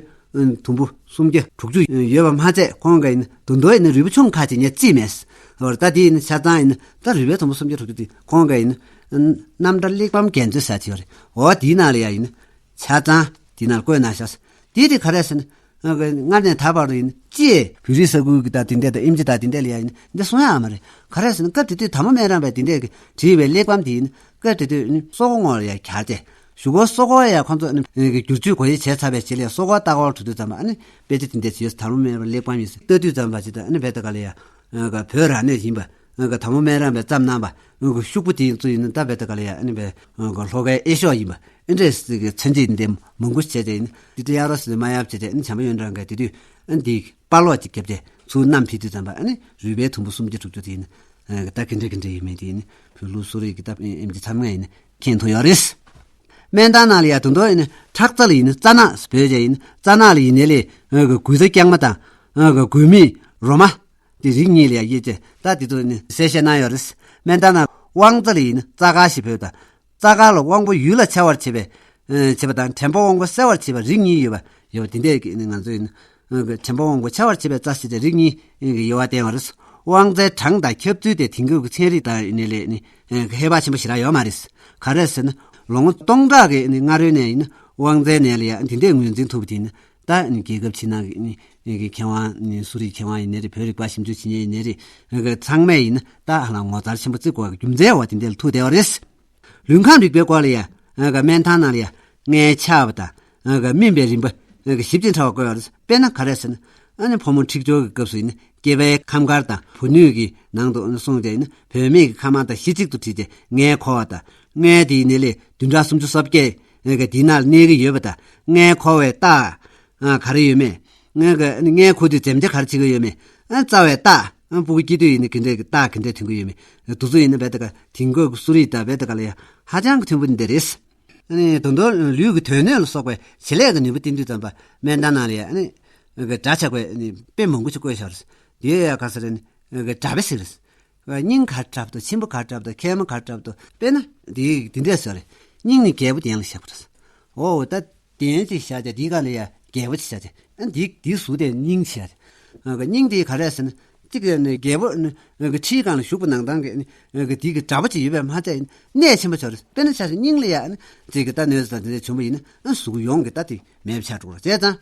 དུམ་བུ་སུམ་བརྒྱ་དྲུག་ཅུ་ཡོད་པ་མ་ཚད་ཁོང་ག་ཡིན་ན་དུ་མདོ་ཡིན་ན་རུས་པ་ཆུང་ཁ་ཅིག་ངས་བརྩིས་མེད། འོ་ད་དེ་ཡིན་ན་ཆ་ཚང་ཡིན་ན་ད་རུས་སྦལ་དུམ་བུ་སུམ་བརྒྱ་དྲུག་ཅུ་དེ་ཁོང་ག་ཡིན་ན་རྣམ་གྲྭ་གླེགས་བམ་རྒྱན་མཛོད་ཟེར་ཅིག་ཡོད་རེད། འོ་དེའི་ནང་ལ་ཡ་ཡིན་ན་ཆ་ཚང་དེའི་ནང་ལ་བཀོད་གནང་ཤག་དེ་དེ་ག་རེ་ཟེར་ན་སྔར་ནས་ད་བར་དུ་ཡིན་ན་ཅི་བོད་རིགས་ས་ཁུལ་གྱི་ད་དེ་འདྲས་དང་ཨེམ་ཆི་ད་དེ་འདྲས་ལ་ཡ་ཡིན་ན་འདི་གསུང་ཡག་མ་རེད། ག་རེ་ཟེར་ན་སྐབས་དེ་དུས་དར་མོ་སྨན་རམས་པས་དེ་འདྲས་ཀྱི་བྲིས་པའི་གླེགས་བམ་དེ་ཡིན་ན་སྐབས་དེ་དུས་ནི་སོག་པོ་ངོས་ལ་ཡ་གྱར་ཏེ། གཞུག་གུ་སོག་པོ་ཡ་ཁོང་ཚོ་ནི་ཨ་ནི་བསྒྱུར་བཅོས་སྒོ་དབྱེ་བྱས་ཚར་བའི་རྗེས་ལ་སོག་པོ་ལྟ་སྐོར་འགྲོ་དུས་ཙམ་པ་ཨ་ནི་དཔེ་ཆ་དེ་འདྲས་ཡོད་དར་མོ་སྨན་རམས་པའི་གླེགས་བམ་ཡིན་ཟེར་ལྟ་དུས་ཙམ་པ་ཅིག་ད་ཨ་ནི་བས་ད་ག་ལ་ཡ་བོད་རང་གནས་ཡིན་པ་དར་མོ་སྨན་རམས་པས་བརྩམས་གནང་བ་ཤོག་བུ་དེ་ཚོ་ཡིན་ན་ད་བས་ད་ག་ལ་ཡ་ཨ་ནི་བས་ལྷོ་ཁའི་དབྱེ་ཤོག་ཡིན་པ་ཨ་འདྲས་ཀྱི་མཚན་བརྗོད་འདི་མང་པོ་བྱས་ཏེ་ཡིན་དེ་འདྲ་གཡར་རོགས་ཟེར་མ་གཡར་བྱས་ཏེ་ཨ་ནི་བྱམས་པ་ཡོན་ཀྲང་གིས་དེ་དུས་ཨ་ནི་དེའི་པར་ཀློག་ཅིག་བརྒྱབ་སྟེ་ཚུར་བསྣམས་ཕེབས་དུས་ཙམ་པ་ཨ་ནི་རུས་སྦལ་དུམ་བུ་སུམ་བརྒྱ་དྲུག་ཅུ་དེ་ཡིན་ད་ག་འདྲ་ག་འདྲ་ཡིན་མིན་དེ་ཡིན་བོད་ལུགས་གསོ་རིག་གི་ད་ཨེམ་ཆི་ཚང་མས་ཡིན་མཁྱེན་ཐུབ་ཡོད་རེད། སྨན་ཐང་ནང་ལ་ཡ་དུ་མདོ་ཡིན་ཁྲག་རྩ་ལ་ཡིན་རྩ་ནག་བོད་ཅན་ཡིན་རྩ་ནག་ལ་ཡིན་ནའི་ལས་འོ་གི་གོས་རྩ་རྐྱང་མ་དང་འོ་གི་གོས་མིག་རོ་མ་དེ་རིགས་གཉིས་ལ་ཡ་དབྱེ་བྱས་ད་དེ་ཚོ་ནི་གསལ་བཤད་གནང་ཡོད་རེད། སྨན་ཐང་ནང་དབང་རྩ་ལ་ཡིན་རྩ་དཀར་ཞེས་བོད་དང་རྩ་དཀར་ལ་དབང་པོ་ཡུལ་ལ་འཆར་བར་བྱེད་པའི་ཨ་བྱེད་པ་དང་དྲན་པ་དབང་པོ་གསལ་བར་བྱེད་པ་རིགས་གཉིས་ཡོད་པ་ཡོད་པ་དེ་འདྲས་ཀྱི་ནི་ང་ཚོས་ནི་ཨ་དྲན་པ་དབང་པོ་འཆར་བར་བྱེད་པའི་རྩ་ཞེས་བྱ་རིགས་གཉིས་ཀྱི་དབྱེ་བ་བསྟན་པ་རེད། དབང་རྩའི་གྲངས་དང་ཁྱབ་ཚུལ་དེ་དེང་སྐབས་ཀྱི་ཚན་རིག་དང་ཡིན་ནའི་ལས་ནི་ཨ་ཧེ་བག་ཆེན་པོ་ཞེ་དྲག་ཡོད་མ་རེད། ག་རེ་ཟེར་ན་ལོ་ངོ་སྟོང་ཕྲག་གི་ནི་སྔ་རོལ་ནས་ཡིན་ན་དབང་རྩའི་ནད་ལ་ཡང་འདི་འདྲས་ངོས་འཛིན་ཐུབ་པ་དེ་ནི་ད་ནི་རྒྱལ་ཁབ་ཕྱི་ནང་གི་ནི་གི་མཁས་དབང་ནི་གསོ་རིག་མཁས་དབང་ཡིན་ནའི་རེད་བོད་རིག་པ་ཞིབ་འཇུག་བྱེད་མཁན་ཡིན་ནའི་རེད་ཚང་མས་ཡིན་ན་ད་ཧ་ལམ་ངོ་མཚར་ཆེན་པོ་བརྩི་དགོས་པའི་རྒྱུ་མཚན་འོ་དེ་འདྲས་ལ་ཐུག་བསྡད་པ་རེད། ལུས་ཁམས་རིག་པའི་སྐོར་ལ་ཡ། ཨ་ག་སྨན་ཐང་ནང་ལ་ཡ། མངལ་ཆགས་པ་དང་། ཨ་ག་སྨིན་པའི་རིམ་པ། ཨ་ག་ཞིབ་ཅིང་ཕྲ་བ་བཀོད་ཡོད་རེད། དཔེར་ན་ག་རེ་ཟེར་ན། ཨ་ནི་ཕོ་མོ་འཁྲིག་སྦྱོར་གྱི་སྐབས་སུ་ཡིན་ན་སྐྱེས་པའི་ཁམས་དཀར་དང་བུ་སྣོད་ཀྱི་ནང་དུ་སོང་སྟེ་ཡིན་ན་བུད་མེད་ཀྱི་ཁམས་དམར་དང་གཞི་གཅིག་ཏུ་དྲིལ་ཏེ་མངལ་འཁོར་བ་དང་། མངལ་དེའི་ནད་ལས་བདུན་ཕྲག་སུམ་ཅུ་སོ་བརྒྱད་ཨ་ག་དེའི་ནང་ལ་གནས་ཀྱི་ཡོད་པ་དང་། མངལ་འཁོར་བའི་རྟགས། ཨ་ག་རེ་ཡོད་མེད། ང་ག་ངའི་ཁུ་དུས་འཛེམ་བྱ་ག་རེ་བྱེད་ཀྱི་ཡོད་མེད། ཨ་རྩ་བའི་རྟགས། ཨ་སྤུ་གུ་སྐྱེ་དུས་ཡིན་ན་ག་འདྲས་ཀྱི་རྟགས་ག་འདྲས་ཐོན་གྱི་ཡོད་མེད། དུ་ཚོད་ཡིན་ན་བས་ད་ག་དེང་སྐབས་ཀྱི་གསོ་རིག་དང་བས་ད་ག་ལ་ཡ་ཧ་ཅང་གི་མཐུན་པོ་འདི་རེད། ཨ་ནི་ད་དུང་ལུས་ཀྱི་དོན་སྣོད་ལ་སོགས་པའི་བྱེད་ལས་ཀྱི་ནུས་པ་བསྟན་དུས་ཙམ་པ་སྨན་ཐང་ནང་ལ་ཡ་ཨ་ནི་ག་འདྲ་ཆགས་པའི་ཨ་ནི་དཔེ་མང་པོ་ཞིག་བཀོད་བཞག་རེད། དེ་ཡ་ག་ས་རེད་ནི་ག་འདྲ་བས་ཟེར་རེད། སྙིང་གར་བྲབ་ཏོ་ཆེན་པོ་གར་བྲབ་ཏོ་མཁལ་མ་གར་བྲབ་ཏོ་དཔེར་ན་འདི་འདི་འདྲས་ཟེར་རེད། སྙིང་ནི་རྒྱལ་པོ་གདན་ལ་བཞག་པ་རེད། འོ་ད་གདན་ཅིག་བཞག་བྱས་འདིའི་སྒང་ལ་ཡ་རྒྱལ་པོ་ཅིག་བཞག་བྱས་ཨ་འདི་འདི་ཟུར་དེ་སྙིང་ཅིག་བཞག་བྱས། སྙིང་དེ་ག་རེ་ཟེར་ན་གཅིག་གི་ནི་རྒྱལ་པོ་ནི་ཁྲིའི་སྒང་ལ་བཞུགས་པ་ནང་ཐང་གི་ནི་འདི་གི་གྲྭ་པ་ཅིག་ཡོད་པས་མ་ཚད་གནད་ཆེན་པོ་ཆགས་རེད། དཔེར་ན་ཆ་བཞག་སྙིང་ལ་ཡ་ནི་གཅིག་གི་ད་གནོད་འཚེ་དང་དེ་འདྲ་བྱུང་བ་ཡིན་ན་གཟུགས་ཡོངས་ཀྱི་ད་དེ་མེད་པ་ཆགས་འགྲོ་རེད་བྱས་ཙང་།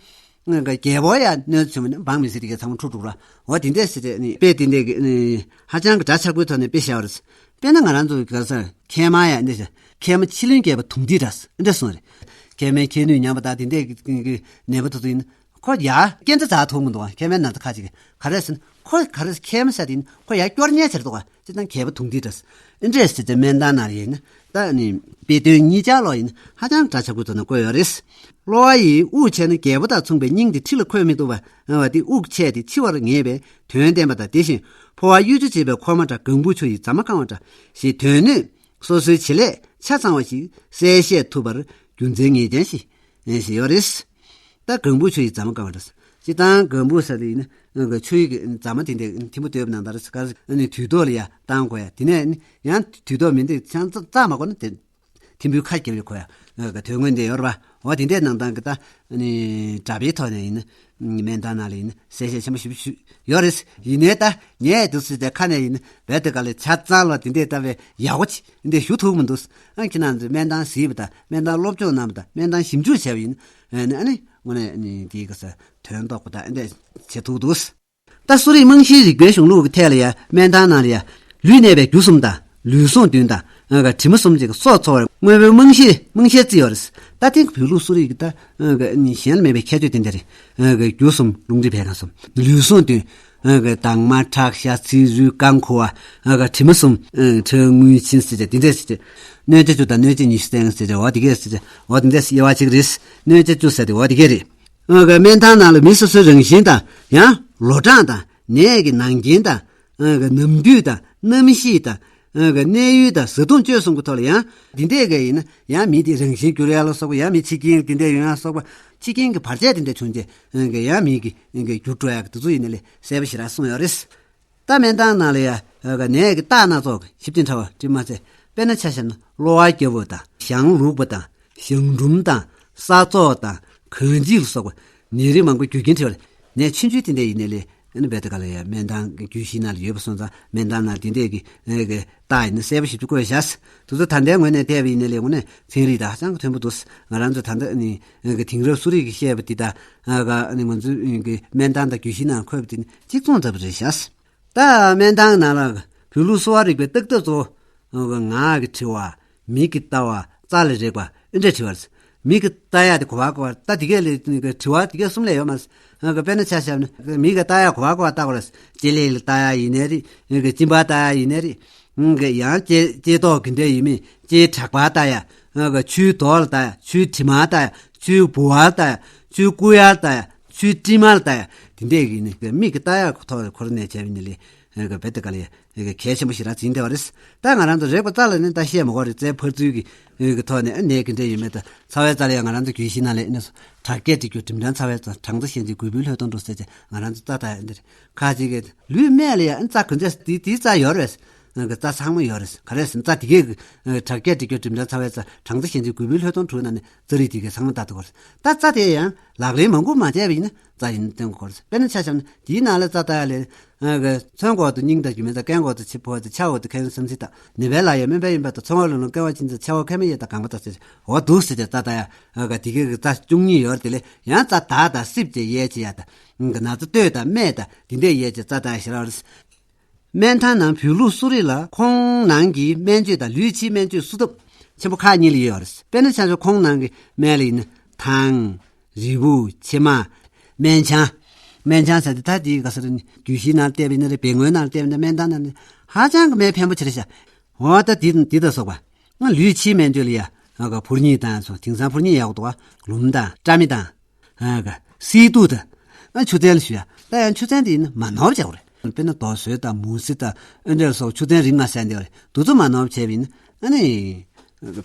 རྒྱལ་པོ་ཡང་གནོད་བྱུང་བ་ནི་འབངས་མི་སེར་དེ་གའི་ཚང་མ་འཁྲུག་འགྲོ་ར། འོ་དེ་འདྲས་ཟེར་ཏེ་ནི་དཔེ་དེ་འདྲས་ཀྱི་ནི་ཧ་ཅང་གི་སྒྲ་ཆགས་པོའི་ཐོག་ནས་དཔེ་བཞག་པ་རེད། དཔེར་ན་ང་རང་ཚོ་གི་ག་ས་མཁལ་མ་ཡང་འདི་བྱ་མཁལ་མ་ཕྱི་ལུས་རྒྱས་པ་དུང་ཐིག་འདྲ་ས་འདྲ་གསུངས་རེད། མཁལ་མའི་ཁྱད་ནུས་ཉམས་པ་དང་དེ་འདྲས་ཀྱི་ནད་པ་དེ་ཚོ་ཡིན་ན་ཁོ་ཡ་རྐྱེན་རྩ་ཛ་ཐུག་མི་འདུག་མཁལ་མའི་ན་ཚ་ཁ་ཅིག་ག་རེ་ཟེར་ན་ཁོ་ག་རེ་མཁལ་མ་ཟེར་དེ་ཡིན་ཁོ་ཡ་སྐྱོར་ཉེན་ཆེར་འདུག་ཅེ་དང་རྒྱས་པ་དུང་ཐིག་འདྲ་ས་འདྲས་ཟེར་ཏེ་སྨན་ཐང་ནང་ཡིན་ན། ད་ནི་དཔེ་དོན་གཉིས་ཆར་ལོག་ཡིན་ཧ་ཅང་སྒྲ་ཆགས་པོའི་ཐོག་ནས་བཀོད་ཡོད་རེད། གློ་བ་ཡི་དབུགས་ཆད་ན་རྒྱལ་པོ་དང་མཚུངས་པའི་སྙིང་དེ་ཁྲི་ལ་འཁོད་མི་ཐུབ་པ་དེ་དབུགས་ཆད་དེ་འཆི་བར་ངེས་པའི་དོན་བསྟན་པ་དང་དེ་བཞིན་འཕོ་བ་གཡུལ་ཆུ་བྱེད་པའི་འཁོར་མ་འདྲ་གང་བུ་ཆུ་ཡི་རྫ་མ་བཀང་བ་འདྲ་ཞེས་དོན་སྣོད་སོ་སོའི་བྱེད་ལས་ཆ་ཚང་བ་ཞིག་གསལ་བཤད་ཐུབ་པར་རྒྱུ་མཚན་ངེས་ཅན་ཞིག་ཞེས་ཡོད་རེད། ད་གང་བུ་ཆུ་ཡི་རྫ་མ་བཀང་བ་འདྲ། སྤྱིར་བཏང་གང་བུ་ཟེར་དེ་ཡིན་ན་ཆུ་ཡི་རྫ་མ་དེ་འདྲ་ཐིམ་པ་དོད་པ་ནང་ལྟར་ནི་དུས་ཐོག་ལ་ཡ་བཏང་དགོས་ཡ་དེ་ནས་ནི་ཡང་དུས་ཐོག་མི་འདི་ཆང་རྩ་མ་དགོས་ན་དེ་ཐིམ་པའི་ཁ་རྒྱབ་ཡོད་དགོས་ཡ་དོན་དངོས་འདི་ཡོད་རེད་པ། འོ་དེ་འདྲའི་ནང་ལྟར་གི་ད་ནི་གྲྭ་པའི་ཐོག་ནས་ཡིན་ན་སྨན་ཐང་ནང་ལ་ཡིན་ན་གསལ་བཤད་ཆེན་པོ་ཞིག་ཞུ་ཡོད་རེད། ཡིན་ནའི་ད་ངས་དུས་ཚོད་དེ་ཁ་ནས་ཡིན་ན་བས་དེ་ག་ལས་ཆ་ཚང་ལ་དེ་འདྲའི་ལྟ་བའི་ཡག་པོ་ཅིག་འདི་ཞུ་ཐུབ་མི་འདུག་ཨ་ཁྱེད་རང་ཚོས་སྨན་ཐང་གཟིགས་པ་དང་སྨན་ཐང་སློབ་སྦྱོང་གནང་བ་དང་སྨན་ཐང་ཞིབ་འཇུག་བྱས་པ་ཡིན་ན། ཨ་ནི་ཨ་ནི་དངོས་གནས་ཨ་ནི་དེའི་ག་ས་དོན་རྟོགས་པ་དང་ཨ་འདྲས་བྱེད་ཐུབ་འདུག་ད་གསོ་རིག་རྨང་གཞིའི་རིག་པའི་གཞུང་ལུགས་ཀྱི་ཐད་ལ་ཡང་སྨན་ཐང་ནང་ལ་ཡང་ལུས་གནས་པའི་རྒྱུ་གསུམ་དང་ལུས་ཟུངས་བདུན་དང་དྲི་མ་གསུམ་བཅས་ཀྱི་སྲོག་འཚོ་བར་དངོས་པོའི་རྨང་གཞི་རྨང་གཞིར་བརྩི་ཡོད་རེད། ད་ཐེངས་བོད་ལུགས་གསོ་རིག་གི་ད་གཞན་ལ་མེད་པའི་ཁྱད་ཆོས་དེ་འདྲ་རེད། རྒྱུ་གསུམ་རླུང་མཁྲིས་བད་ཀན་གསུམ་ལུས་ཟུངས་བདུན། དྭངས་མ་ཁྲག་ཤ་ཚིལ་རུས་རྐང་ཁུ་བ། དྲི་མ་གསུམ། ཁྲག་རྔུལ་ཆིན་ཟེར་བྱས་དེ་འདྲས་ཟེར་བྱས། གནོད་བྱ་བཅུ་དང་གནོད་བྱེད་ཉི་ཤུ་རྩ་ལྔ་ཟེར་བྱས་འོ་དེ་གས་ཟེར་བྱས་འོ་དེ་འདྲས་དབྱེ་བ་ཕྱེ་གི་རེད། གནོད་བྱ་བཅུ་ཟེར་དེ་འོ་དེ་གས་རེད། སྨན་ཐང་ནང་ལ་མི་སོ་སོའི་རང་བཞིན་དང་ཡང་ལོ་གྲངས་དང་ནད་ཀྱི་ནང་རྐྱེན་དང་། ནམ་དུས་དང་གནམ་གཤིས་དང་། གནས་ཡུལ་དང་བཟའ་བཏུང་སྤྱོད་གསུམ་གྱི་ཐོག་ལ་ཡང་འདི་འདྲས་གས་ཡིན་ན་ཡང་མི་དེ་རང་བཞིན་འགྱུར་ཡ་ལ་སོགས་པ་ཡང་མི་འཆི་རྐྱེན་འདི་འདྲས་ཡོང་ཡ་སོགས་པ་འཆི་རྐྱེན་གྱི་བར་ཆད་འདི་འདྲས་བྱུང་རྗེས་ཡང་མི་གི་འགྱུར་འགྲོ་ཡ་གི་དེ་ཚོ་ཡིན་ན་ལས་གསལ་པོ་ཞེ་དྲག་གསུངས་ཡོད་རེད། ད་སྨན་ཐང་ནང་ལ་ཡ་ནད་ཀྱི་རྟགས་སྣ་ཚོགས་ཀྱི་ཞིབ་ཅིང་ཕྲ་བ་བྲིས་མ་ཚད་དཔེར་ན་ཆ་བཞག་ན་གློ་བ་རྒྱབ་པོ་དང་ཞང་ལུག་པ་དང་ཞང་འབྲུམ་དང་ས་ཙོག་དང་གངས་འཇིག་ལ་སོགས་པ་ནད་རིགས་མང་པོ་རྒྱུ་རྐྱེན་བྲི་བ་ལས་ནད་ཆུང་ཆུང་དེ་འདྲ་ཡིན་ནའི་ལས་ཨ་ནི་རྦད་དེ་ག་ལ་ཡ་སྨན་ཐང་གི་རྒྱུད་བཞི་ནང་ལ་ཡོད་པ་སོང་ཙང་སྨན་ཐང་ནང་དེ་འདྲས་ཀྱི་ཨེ་གི་རྟགས་ཡིན་ན་གསལ་པོ་ཞིབ་ཏུ་བཀོད་བཞག་དེ་ཚོ་ད་ལྟའི་ངོས་ནས་བལྟས་པ་ཡིན་ནའི་ལས་དངོས་གནས་ཚན་རིག་དང་ཧ་ཅང་གི་མཐུན་པོ་འདུག་ང་རང་ཚོ་ད་ལྟ་ནི་ཨེ་གི་དེང་རབས་གསོ་རིག་གི་བཤད་པ་འདི་དང་ཨ་ག་ཨ་ནི་ང་ཚོའི་ཨེ་གི་སྨན་ཐང་དང་རྒྱུད་བཞི་ནང་འཁོད་པ་འདི་ནི་གཅིག་མཚུངས་ལྟ་བུ་རེད་བཞག་ད་སྨན་ཐང་ནང་ལ་བོད་ལུགས་གསོ་བ་རིག་པའི་བརྟག་ཐབས་གཙོ་བོ་ངག་གི་དྲི་བ། མིག་གིས་ལྟ་བ། རྩ་ལ་རེག་པ། ཨེ་འདྲ་དྲི་བ་རེད། མིག་གིས་ལྟ་ཡག་དེ་གོ་བ་གོ་བ་ད་དེ་གས་ལས་དྲི་བ་དེ་གས་གསུམ་ལས་ཡོད་མ་རེད། དཔེར་ན་ཆ་བཞག་ན་མིག་གིས་ལྟ་ཡག་གོ་བ་གོ་བ་ལྟ་དགོས་རེད། ལྕེ་ལེ་ལ་ལྟ་ཡག་ཡིན་ནའི་རེད། གཅིན་པ་ལྟ་ཡག་ཡིན་ནའི་རེད། ཡང་ལྕེ་ལྕེ་ཏོག་གི་འདྲ་ཡིན་མིན་ལྕེའི་བྲག་པ་ལྟ་ཡག་ཆུའི་རྡོ་ལ་ལྟ་ཡག་ཆུའི་དྲི་མ་ལྟ་ཡག་ཆུའི་ལྦུ་བ་ལ་ལྟ་ཡག་ཆུའི་ཀུ་ཡ་ལ་ལྟ་ཡག་ཆུའི་དྲི་མ་ལ་ལྟ་ཡག་དེ་འདྲས་ཀྱི་ནི་མིག་གིས་ལྟ་ཡག་ཐོག་ཁོ་ར་ནས་བྱས་པ་ཡིན་ནའི་ལས་རྦད་དེ་ག་ལས། གལ་ཆེན་པོ་ཞིག་རང་འཛིན་བསྡད་པ་རེད། ད་ང་རང་ཚོ་རེག་པ་རྩ་ལ་ནི་ད་བཤད་མ་དགོས་རེད། རྩའི་འཕར་ཚུལ་གྱི་ཐོག་ནས་ནད་ཀྱི་འདྲ་ཡོད་མེད་དང་ཚ་བའི་རྩ་ལ་ཡང་ང་རང་ཚོ་རྒྱུད་བཞི་ནང་ལས་ནི་དྲག་སྐྱེད་སྒྲིག་རྒྱུ་འབྲིམ་སྒྲ་ཚ་བའི་རྩ་གྲང་རྩ་ཞན་ཚིག་གུས་པའི་ལྷོད་གཏོང་འགྲོ་ཟེར་ཏེ་ང་རང་ཚོ་རྩ་ད་ཡང་འདིར་ཁ་ཅིག་གིས་ལུས་སྨད་ལ་ཡང་རྩ་གོན་ཚད་དེ་དེའི་རྩ་ཡོད་རེད། རྩ་ཚང་མ་ཡོད་རེད། ག་རེ་ཟེར་ན་རྩ་དེ་གས་དྲག་སྐྱེད་སྒྲིག་རྒྱུ་འབྲིམ་སྒྲ་ཚ་བའི་རྩ་གྲང་རྩ་ཞན་ཚིག་གུས་པའི་ལྷོད་གཏོང་དྲུག་ནང་ནས་རྩ་རིགས་དེ་གས་ཚང་མ་ལྟ་དགོས་རེད། ད་རྩ་དེ་ཡང་ལག་ལེན་མང་པོ་མ་བྱས་པ་ཡིན་ན་རྩ་ཡིན་བསྟན་དགོས་རེད། དཔེར་ན་ཆ་བཞག་ན་དེའི་ནང་ལ་རྩ་ལྟ་ཡག་ལས། ཚོན་འགོག་ཏུ་སྙིང་དང་རྒྱུ་མེད་དང་། རྐན་འགོག་ཏུ་ཕྱི་ཕོ་དང་། ཆ་འོག་ཏུ་ཁེན་སུམ་ཚིག་དང་། ནད་པའི་ལྷ་ཡི་སྨན་པ་ཡིན་པ་དང་། ཚོན་འགོག་ལུས་ལོང་སྐྱེ་བ་ཕྱིན་ཚེ་ཆ་འོག་མཁལ་མའི་གཡས་དང་སྒང་པ་དང་ཟེར། འོ་འདུག་ཟེར་ཏེ་རྩ་ལྟ་ཡག་ག་དེ་གའི་རྩ་བཅུ་གཉིས་ཡོད་རེད། དེ་ལས་ཡང་རྩ་དག་དང་སྲིབ་ཅེས་དབྱེ་བྱེད་ཡག་དང་། ན་ཚ་སྟོད་དང་སྨད་དང་དེ་འདྲས་དབྱེ་བྱེད་རྩ་ལྟ་ཡག་ཞེ་དྲག་རེད། སྨན་ཐང་ནང་བོད་ལུགས་གསོ་རིག་ལ་ཁོང་ནང་གི་སྨན་བཅོས་དང་ལུས་ཕྱིའི་སྨན་བཅོས་སུ་ཐབས་ཆེན་པོ་ཁག་གཉིས་ལ་ཡོད་རེད། དཔེར་ན་ཆ་བཞག་ཁོང་ནང་གི་སྨན་ལ་ཡིན་ན་ཐང་། རིལ་བུ། ཕྱེ་མ། སྨན་ཆང་། སྨན་ཆང་ཟེར་དེ་ད་དེའི་ག་ས་རེད་ནི་རྒྱུད་བཞིའི་ནང་བལྟས་པ་ཡིན་ན་རེད། བེ་སྔོན་ནང་བལྟས་པ་ཡིན་ན་སྨན་ཐང་ནང་ནི་ཧ་ཅང་གི་སྨན་ཕན་པོ་ཆེ་རེད་ཤག་འོ་ད་དེ་དེ་དང་སོགས་པ། ང་ལུས་ཕྱིའི་སྨན་བཅོས་ལ་ཡ་ང་ག་བུར་རྙིང་དང་སོགས་དེང་སང་བུར་རྙིང་ཡག་པོ་འདུག་བ། ལུམ་དང་སྐྲ་མེ་དང་། ཨ་ག་སིལ་དུག་དང་། ཨ་ཆུ་ཚན་ལ་ཞུ་ཡ། ད་ཡང་ཆུ་ཚན་དེ་ཡིན་ན་མ་ནོར་བྱ་དགོས་རེད། དཔེར་ན་རྡོ་སོལ་དང་མུ་ཟི་དང་ཨེ་འདྲ་སོགས་ཆུ་ཚན་རིགས་ལྔ་ཟེར་འདི་རེད། དུ་ཚོ་མ་ནོར་བྱས་པ་ཡིན་ན་ཨ་ནི་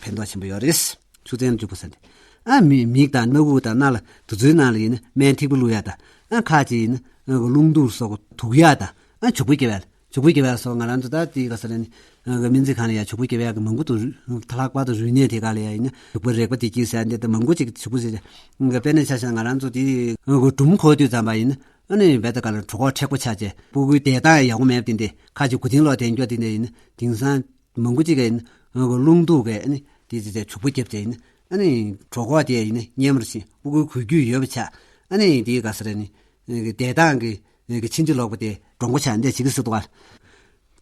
ཕན་ཐོགས་ཆེན་པོ་ཡོད་རེད། ཆུ་ཚན་འཇུག་པ་ཟེར་འདི། ཨ་མི་མིག་དང་སྣ་ཁུག་དང་སྣ་ལ་དུ་ཚོའི་ནང་ལ་ཡིན་ན་སྨན་ཐིགས་པ་བླུག་ཡ་དང་། ཨ་ཁ་ཅིག་ཡིན་ན་རླུང་དུག་སོགས་དུག་ཡ་དང་། ཨ་བྱུག་པ་རྒྱབ་ཡ། བྱུག་པ་རྒྱབ་ཡ་སོགས་ང་རང་ཚོ་ད་དེ་ག་ས་རེད་ནི། སྨན་རྩིས་ཁང་ལ་ཡ་བྱུག་པ་རྒྱབ་ཡ་གི་མང་པོ་འདུག་ད་ལྷག་པར་དུ་རུས་ནད་དེ་ག་ལ་ཡ་ཡིན་ན་བྱུག་པ་རེག་པ་དེ་གྱིས་ཟེར་འདི་ད་མང་པོ་ཅིག་བྱུག་པ་ཟེར། དཔེར་ན་ཆ་བཞག་ང་རང་ཚོ་དེ་སྒྲུང་གོ་དུས་ཙམ་པ་ཡིན་ན་ཨ་ནི་རྦད་དེ་ག་ལ་གྲོད་ཁོག་མཁྲེགས་པོ་ཆགས་བྱས་སྤུ་གུའི་བསྡད་སྟངས་ཡག་པོ་མེད་པ་དེ་འདྲས་ཁ་ཅིག་མགོ་རྟིང་སློག་བསྡད་རྒྱུ་དེ་འདྲས་ཡིན་ན་དེང་སང་མང་པོ་ཅིག་ག་ཡིན་ན་རླུང་དུག་གི་ཨ་ནི་དེ་དེ་དེ་བྱུག་པ་རྒྱབ་བྱས་ཡིན་ན་ཨ་ནི་གྲོད་ཁོག་དེ་ཡིན་ན་མཉེན་མོར་ཕྱིན། སྤུ་གུའི་འགུལ་སྐྱོད་ཡོད་པ་ཆགས། ཨ་ནི་དེ་ག་ས་རེད་ནི། བསྡད་སྟངས་ཀྱི་ཕྱིན་ཅི་ལོག་པ་དེ་འདྲོང་པོ་ཆགས་འདྲ་བྱེད་ཀྱི་སྲིད་དོ།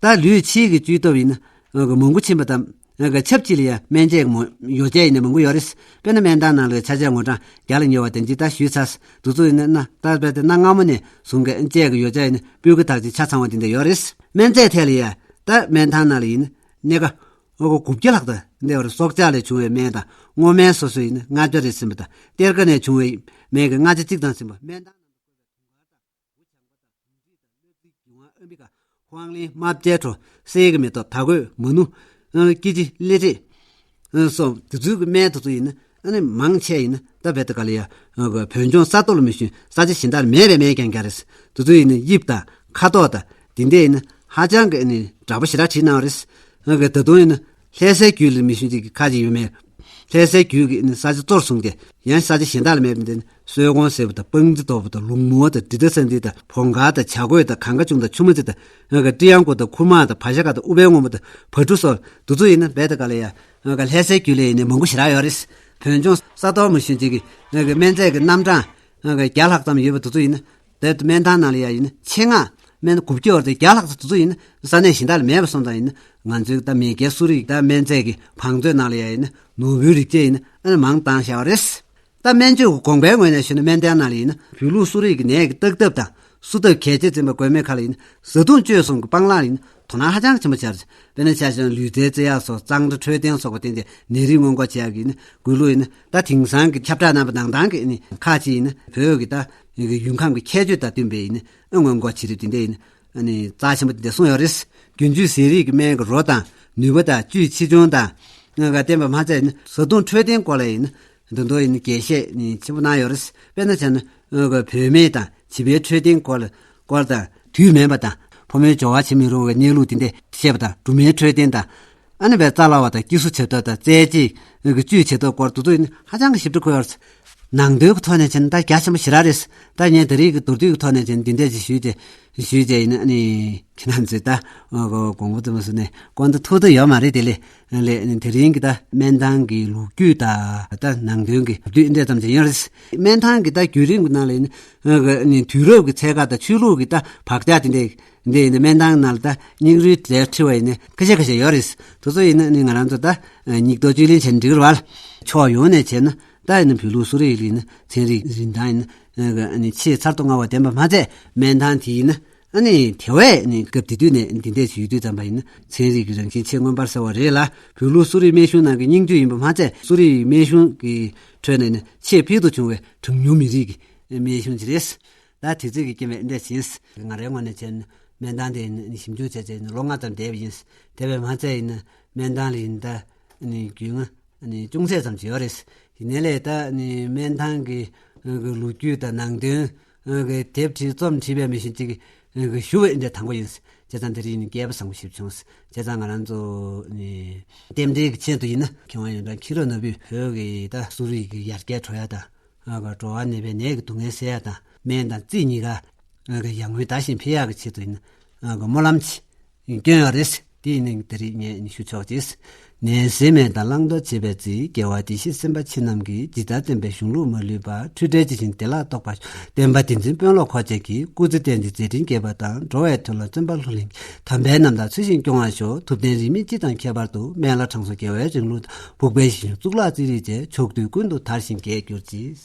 ད་ལུས་ཕྱིའི་གི་བཅོས་ཐབས་ཡིན་ན་མང་པོ་ཕྱིན་པ་དང་། ཆབས་ཅིག་ལ་ཡང་སྨན་དཔྱད་ཀྱི་ཡོ་བྱད་ཡིན་ན་མང་པོ་ཡོད་རེད། དཔེར་ན་སྨན་ཐང་ནང་ལ་ཆ་བྱད་ངོ་གྲངས་བརྒྱ་ལ་ཉེ་བ་དེ་འདི་ལྟར་ཞུས་ཚར། དུ་ཚོད་ཡིན་ན་ད་རྦད་དེ་གནའ་སྔ་མོ་ནས་བཟུང་གི་དཔྱད་ཀྱི་ཡོ་བྱད་ཡིན་ན་སྤུས་ཀ་དག་ཅིང་ཆ་ཚང་བ་དེ་འདྲ་ཡོད་རེད། སྨན་རྫས་ཐད་ལ་ཡང་ད་སྨན་ཐང་ནང་ལ་ཡིན་ན་སྣེ་ཁ་དགུ་བརྒྱ་ལྷག་ཙམ་འདི་བར་སྲོག་ཆགས་ལས་བྱུང་བའི་སྨན་དང་སྔོ་སྨན་སོ་སོ་ཡིན་ན་ལྔ་བརྒྱ་རེ་ཟིན་པ་དང་གཏེར་ཁ་ནས་བྱུང་བའི་སྨན་གྱི་ལྔ་བརྒྱ་གཅིག་དང་ཟིན་པ། སྨན་ཐང་ནང་དུ་བཀོད་པའི་དུང་དཀར་དང་བུ་ཆང་པ་དང་བུ་ཁྲིད་དང་གློ་རྩིའི་རྒྱུ་མ་ཨམ་པི་ཀ་ཧོང་ལིན་རྨ་བྱའི་གྲོ་གསེར་གྱི་མེ་ཏོག་དར་གོས་མ་ནུ། སྐྱི་ལྕི་སླེ་ཁྲིད། སོགས་དེ་ཚོའི་གི་སྨན་དེ་ཚོ་ཡིན་ན་ཨ་ནི་མང་ཆེ་ཡིན་ན་ད་རྦད་དེ་ག་ལ་ཡ་བོད་ལྗོངས་ས་ཐོག་ལ་མེད་ཞིང་ས་ཆ་གཞན་དག་ལ་མེད་པའི་སྨན་རྐྱང་རྐྱང་རེད། དེ་ཚོ་ཡིན་ན་དབྱིབས་དང་ཁ་དོག་དང་དེ་འདྲས་ཡིན་ན་ཧ་ཅང་གི་ཨ་ནི་འདྲ་པོ་ཞེ་དྲག་བྲིས་གནང་བ་རེད། ད་དུང་ཡིན་ན་ལྷ་སའི་རྒྱུད་ལ་མེད་ཞིང་ཅིག་གི་ཁ་ཅིག་ཡོད་མེད། ལྷ་སའི་རྒྱུད་ཀྱི་ཨ་ནི་ས་ཆ་གཙོར་བཟུང་སྟེ་ཡང་ས་ཆ་གཞན་དག་ལ་མེད་པ་འདི་ནི། སོལ་གོང་སེར་པོ་དང་སྤང་རྩི་དོག་པོ་དང་ལུག་མོ་དང་དྲི་ཟླ་ས་འདི་དང་བོང་ག་དང་བྱ་རྒོད་དང་གངས་ཀ་ཅུང་དང་ཆུ་མོ་རྩི་དང་ཀྲི་ཡང་ཀོ་དང་ཁུར་མ་དང་བ་ཞ་ཀ་དང་ཨུཏྤལ་སྔོན་མོ་དང་བ་ཕྲུག་སོགས་འདི་ཚོ་ཡིན་ན་རྦད་དེ་ག་ལ་ཡ་ལྷ་སའི་རྒྱུད་ལ་ཡིན་ན་མང་པོ་ཞེ་དྲག་ཡོད་རེད། བོད་ལྗོངས་ས་མཐོར་མི་ཤོང་ཅིག་གི་ནང་གི་སྨན་རྫས་ཀྱི་རྣམ་གྲངས་ནང་གི་བརྒྱ་ལྷག་ཙམ་ཡོད་པ་དེ་ཚོ་ཡིན་ན། དེ་སྨན་ཐང་ནང་ལ་ཡ་ཡིན་ན་ཆེད་མངགས་སྨན་དགུ་བརྒྱ་བར་དུ་བརྒྱ་ལྷག་ཙམ་དེ་ཚོ་ཡིན་ན་ས་གནས་གཞན་དག་ལ་མེད་པ་སོང་ཙང་ཡིན་ན། ང་ཚོའི་ད་མེས་རྒྱལ་གསོ་རིག་ད་སྨན་རྫས་ཀྱི་བང་མཛོད་ནང་ལ་ཡ་ཡིན་ན་ནོར་བུའི་རིགས་བཅས་ཡིན་ན་ཨ་ནི་མང་བཏང་བཞག་པ་རེད། ད་སྨན་བཅོས་ཀྱི་དགོངས་པའི་ངོས་ནས་ཞུས་ན་སྨན་ཐང་ནང་ལ་ཡིན་ན་བོད་ལུགས་གསོ་རིག་གི་ནད་ཀྱི་བརྟག་ཐབས་དང་གསོ་ཐབས་གལ་ཆེ་འཛིན་པ་དགོས་མེད་ཁག་ལ་ཡིན་ན་བཟའ་བཏུང་སྤྱོད་གསུམ་གྱི་སྤང་བླང་ལ་ཡིན་ན་དོ་སྣང་ཧ་ཅང་ཆེན་པོ་བྱས་རེད། དཔེར་ན་ཆ་བཞག་ན་ལུས་རྩལ་རྩེ་ཡག་སོགས་གཙང་སྦྲ་འཕྲོད་བསྟེན་སོགས་པ་བསྟེན་ཏེ་ནད་རིགས་སྔོན་འགོག་བྱེད་ཡག་གི་ཡིན་ན་དགོས་ལུགས་ཡིན་ན། ད་དེང་སང་གི་ཁྱབ་བསྒྲགས་རྣམ་པ་ནང་ལྟར་གྱི་ནི་ཁག་ཅིག་ཡིན་ན་བོད་ཀྱི་ད་ཡུལ་ཁམས་ཀྱི་ཁྱད་ཆོས་དང་བསྟུན་པའི་ཡིན་ན་སྔོན་འགོག་བྱེད་རིགས་དེ་འདྲ་ཡིན་ན་རྩ་ཆེན་པོ་དེ་འདྲ་གསུངས་ཡོད་རེད། རྒྱུན་སྤྱོད་ཟས་རིགས་ཀྱི་སྨན་གྱི་རོ་དང་ནུས་པ་དང་བཅུད་ཆེ་ཆུང་དང་། ཨ་ག་བསྟེན་པ་མ་ཚད་ནི་བཟའ་བཏུང་འཕྲོད་བསྟེན་སྐོར་ལ་ཡིན་ན་འདི་འདྲ་ཡིན་ན་རྒྱས་བཤད་ནི་ཆེན་པོ་གནང་ཡོད་རེད། དཔེར་ན་བྱས་ན་ཨ་ག་བོད་སྨན་དང་བྱིས་པའི་འཕྲོད་བསྟེན་སྐོར་ལ་སྐོར་དང་དུས་མིན་པ་དང་ཕོ་མོའི་སྦྱོར་བ་བྱེད་མི་རུང་བའི་གནས་ལུགས་དེ་འདྲ་བཤད་པ་དང་སྦྲུམ་མའི་འཕྲོད་བསྟེན་དང་། ཨ་ནི་བའི་རྩ་ལ་བ་དང་སྐྱི་གཟུགས་བྱེ་ཐབས་དང་རྩལ་ཅིག་གི་བཅུད་བྱེ་ཐབས་སྐོར་དེ་ཚོ་ཡིན་ཧ་ཅང་གི་ཞིབ་ཕྲ་འཁོད་ཡོད་རེད། ནང་དོན་གྱི་ཐོག་ནས་བྱས་ན་ད་རྒྱ་ཆེན་པོ་ཞེ་དྲག་རེད། ད་ངས་དེ་རིང་གི་མདོར་བསྡུས་ཀྱི་ཐོག་ནས་བྱས་ན་འདི་འདྲ་ཅིག་ཞུས་ཏེ་ཞུས་ཏེ་ཡིན་ཨ་ནི་ཁྱེད་རང་ཚོས་ད་དགོངས་པ་ཙམ་སོང་ནས་སྐོར་འདི་ཐུག་ཐུབ་ཡོད་མ་རེད། དེ་ལས་ལས་དེ་རིང་གི་ད་སྨན་ཐང་གི་ལོ་རྒྱུས་དང་ད་ནང་དོན་གྱི་མདོར་བསྡུས་འདི་འདྲ་ཙམ་ཅིག་ཡིན་རེད། སྨན་ཐང་གི་ད་བརྒྱུད་རིམ་གྱི་ནང་ལ་ཡིན་དུས་རབས་ཀྱི་ཚད་བཀག་དང་ཆོས་ལུགས་ཀྱི་ད་བག་ཆགས་དེ་འདྲ། འདི་ཡིན་ན་སྨན་ཐང་ནང་ལ་ད་སྙིང་རུས་དེ་འཁྲི་བ་ཡིན་ན་ཁ་ཤས་ཁ་ཤས་ཡོད་རེད། དེ་ཚོ་ཡིན་ན་ནི་ང་རང་ཚོ་ད་སྙིགས་དོར་བཅུད་ལེན་བྱས་ན་འགྲིག་རེད་བ། ཕྱོགས་ཡོངས་ནས་བྱས་ན་ད་ཡིན་ན་བོད་ལུགས་གསོ་རིག་ལ་ཡིན་ན་ཚན་རིག་རིན་ཐང་ཡིན་ན་ཆེས་ཚད་དུ་མངའ་བ་ལྡན་པ་མ་ཚད་སྨན་ཐང་དེ་ཡིན་ན་ཨ་ནི་དེ་བས་ནི་སྐབས་དེ་དུས་ནས་འདི་འདྲས་ཞུ་དུས་ཙམ་པ་ཡིན་ན་ཚན་རིག་གི་རང་བཞིན་ཆེས་མངོན་པར་གསལ་བ་རེད་ལ། བོད་ལུགས་གསོ་རིག་སྨན་གཞུང་ནང་གི་སྙིང་བཅུད་ཡིན་པ་མ་ཚད་གསོ་རིག་སྨན་གཞུང་གི་ཁྲོད་ནས་ནི་ཆེས་ཕུལ་དུ་བྱུང་བའི་གྲངས་ཉུང་མི་རིགས་ཀྱི་སྨན་གཞུང་ཅིག་རེད། ད་དུས་ཚོད་ཀྱི་རྐྱེན་པས་འདྲ་ཞིང་། ང་རའི་ངོས་ནས་བྱས་ན་སྨན་ཐང་དེ་ནི་ཞིབ་འཇུག་བྱས་བྱས་ནས་ལོ་ལྔ་ཙམ་བསྡད་པ་ཡིན། དེ་བས་མ་ཚད་ཡིན་ན་སྨན་ཐང་ལ་ཡིན་ད་ནི་རྒྱུས་མངའ་ནི་ཅུང་ཟད་ཙམ་ཅིག་ཡོད་རེད། ཡིན་ནའི་ལས་ད་ནི་སྨན་ཐང་གི་གི་ལོ་རྒྱུས་དང་ནང་དོན་གི་དེབ་བྲིས་རྩོམ་བྲིས་པའི་མི་ཤེས་ཅིག་གི་ཞུ་བའི་འདྲ་དང་པོ་ཡིན། བྱས་ཙང་དེ་རིང་ནི་སྐལ་པ་བཟང་པོ་ཞིག་བྱུང་། བྱས་ཙང་ང་རང་ཚོ་ནི་རྟེན་འབྲེལ་གྱི་ཆེད་དུ་ཡིན་ན་མཁས་དབང་ཡོན་ཀྲང་ཁྱི་རོ་ནོར་བུས་བོད་ཀྱི་ད་གསོ་རིག་གི་ཡར་རྒྱས་འགྲོ་ཡ་དང་། ཨ་ག་འགྲོ་བ་ནད་པའི་ནད་ཀྱི་སྡུག་བསྔལ་སེལ་ཡ་དང་སྨན་དང་རྩིས་གཉིས་ཀ་ཨ་ག་ཡར་ངོའི་ཟླ་བཞིན་འཕེལ་ཡག་གི་ཆེད་དུ་ཡིན་ཨ་ག་སྨོན་ལམ་ཅིག་བསྐྱོན་ཡོད་རེད། དེ་ཡིན་ནའི་དེ་རིང་ངས་ནི་ཞུ་ཆོག་ཅེས། ནད་སེལ་སྨན་དང་བླང་དོར་བྱེད་པའི་རྩིས། དགེ་བ་བདེ་གཤེགས་སེམས་དཔའ་ཆེ་རྣམས་ཀྱིས། ཇི་ལྟར་བསྟན་པའི་གཞུང་ལུགས་མ་ལུས་པ། འཁྲུལ་བྲལ་ཇི་བཞིན་བདེ་བླག་རྟོགས་པར་ཤོག་བསྟན་པ་བདེན་འཛིན་དཔོན་སློབ་འཁོར་བཅས་ཀྱིས། སྐུ་ཚེ་བརྟན་ཅིང་མཛད་འཕྲིན་རྒྱས་པ་དང་། འགྲོ་བའི་དོན་ལ་བརྩོན་པ་ལྷུར་ལེན་གྱིས། དམ་པའི་རྣམ་ཐར་ཚུལ་བཞིན་སྐྱོང་བར་ཤོག་ཐུབ་བསྟན་རིས་མེད་སྤྱི་དང་ཁྱད་པར་དུ། སྨན་བླ་དྲང་སྲོང་རྒྱལ་བའི་རིང་ལུགས་དང་། འབུག་པའི་ཞིང་གཙུག་ལག་རྩིས་རིག་བཅས། ཕྱོགས་དུས་ཀུན་ཏུ་དར་ཞིང་རྒྱས་གྱུར་ཅིག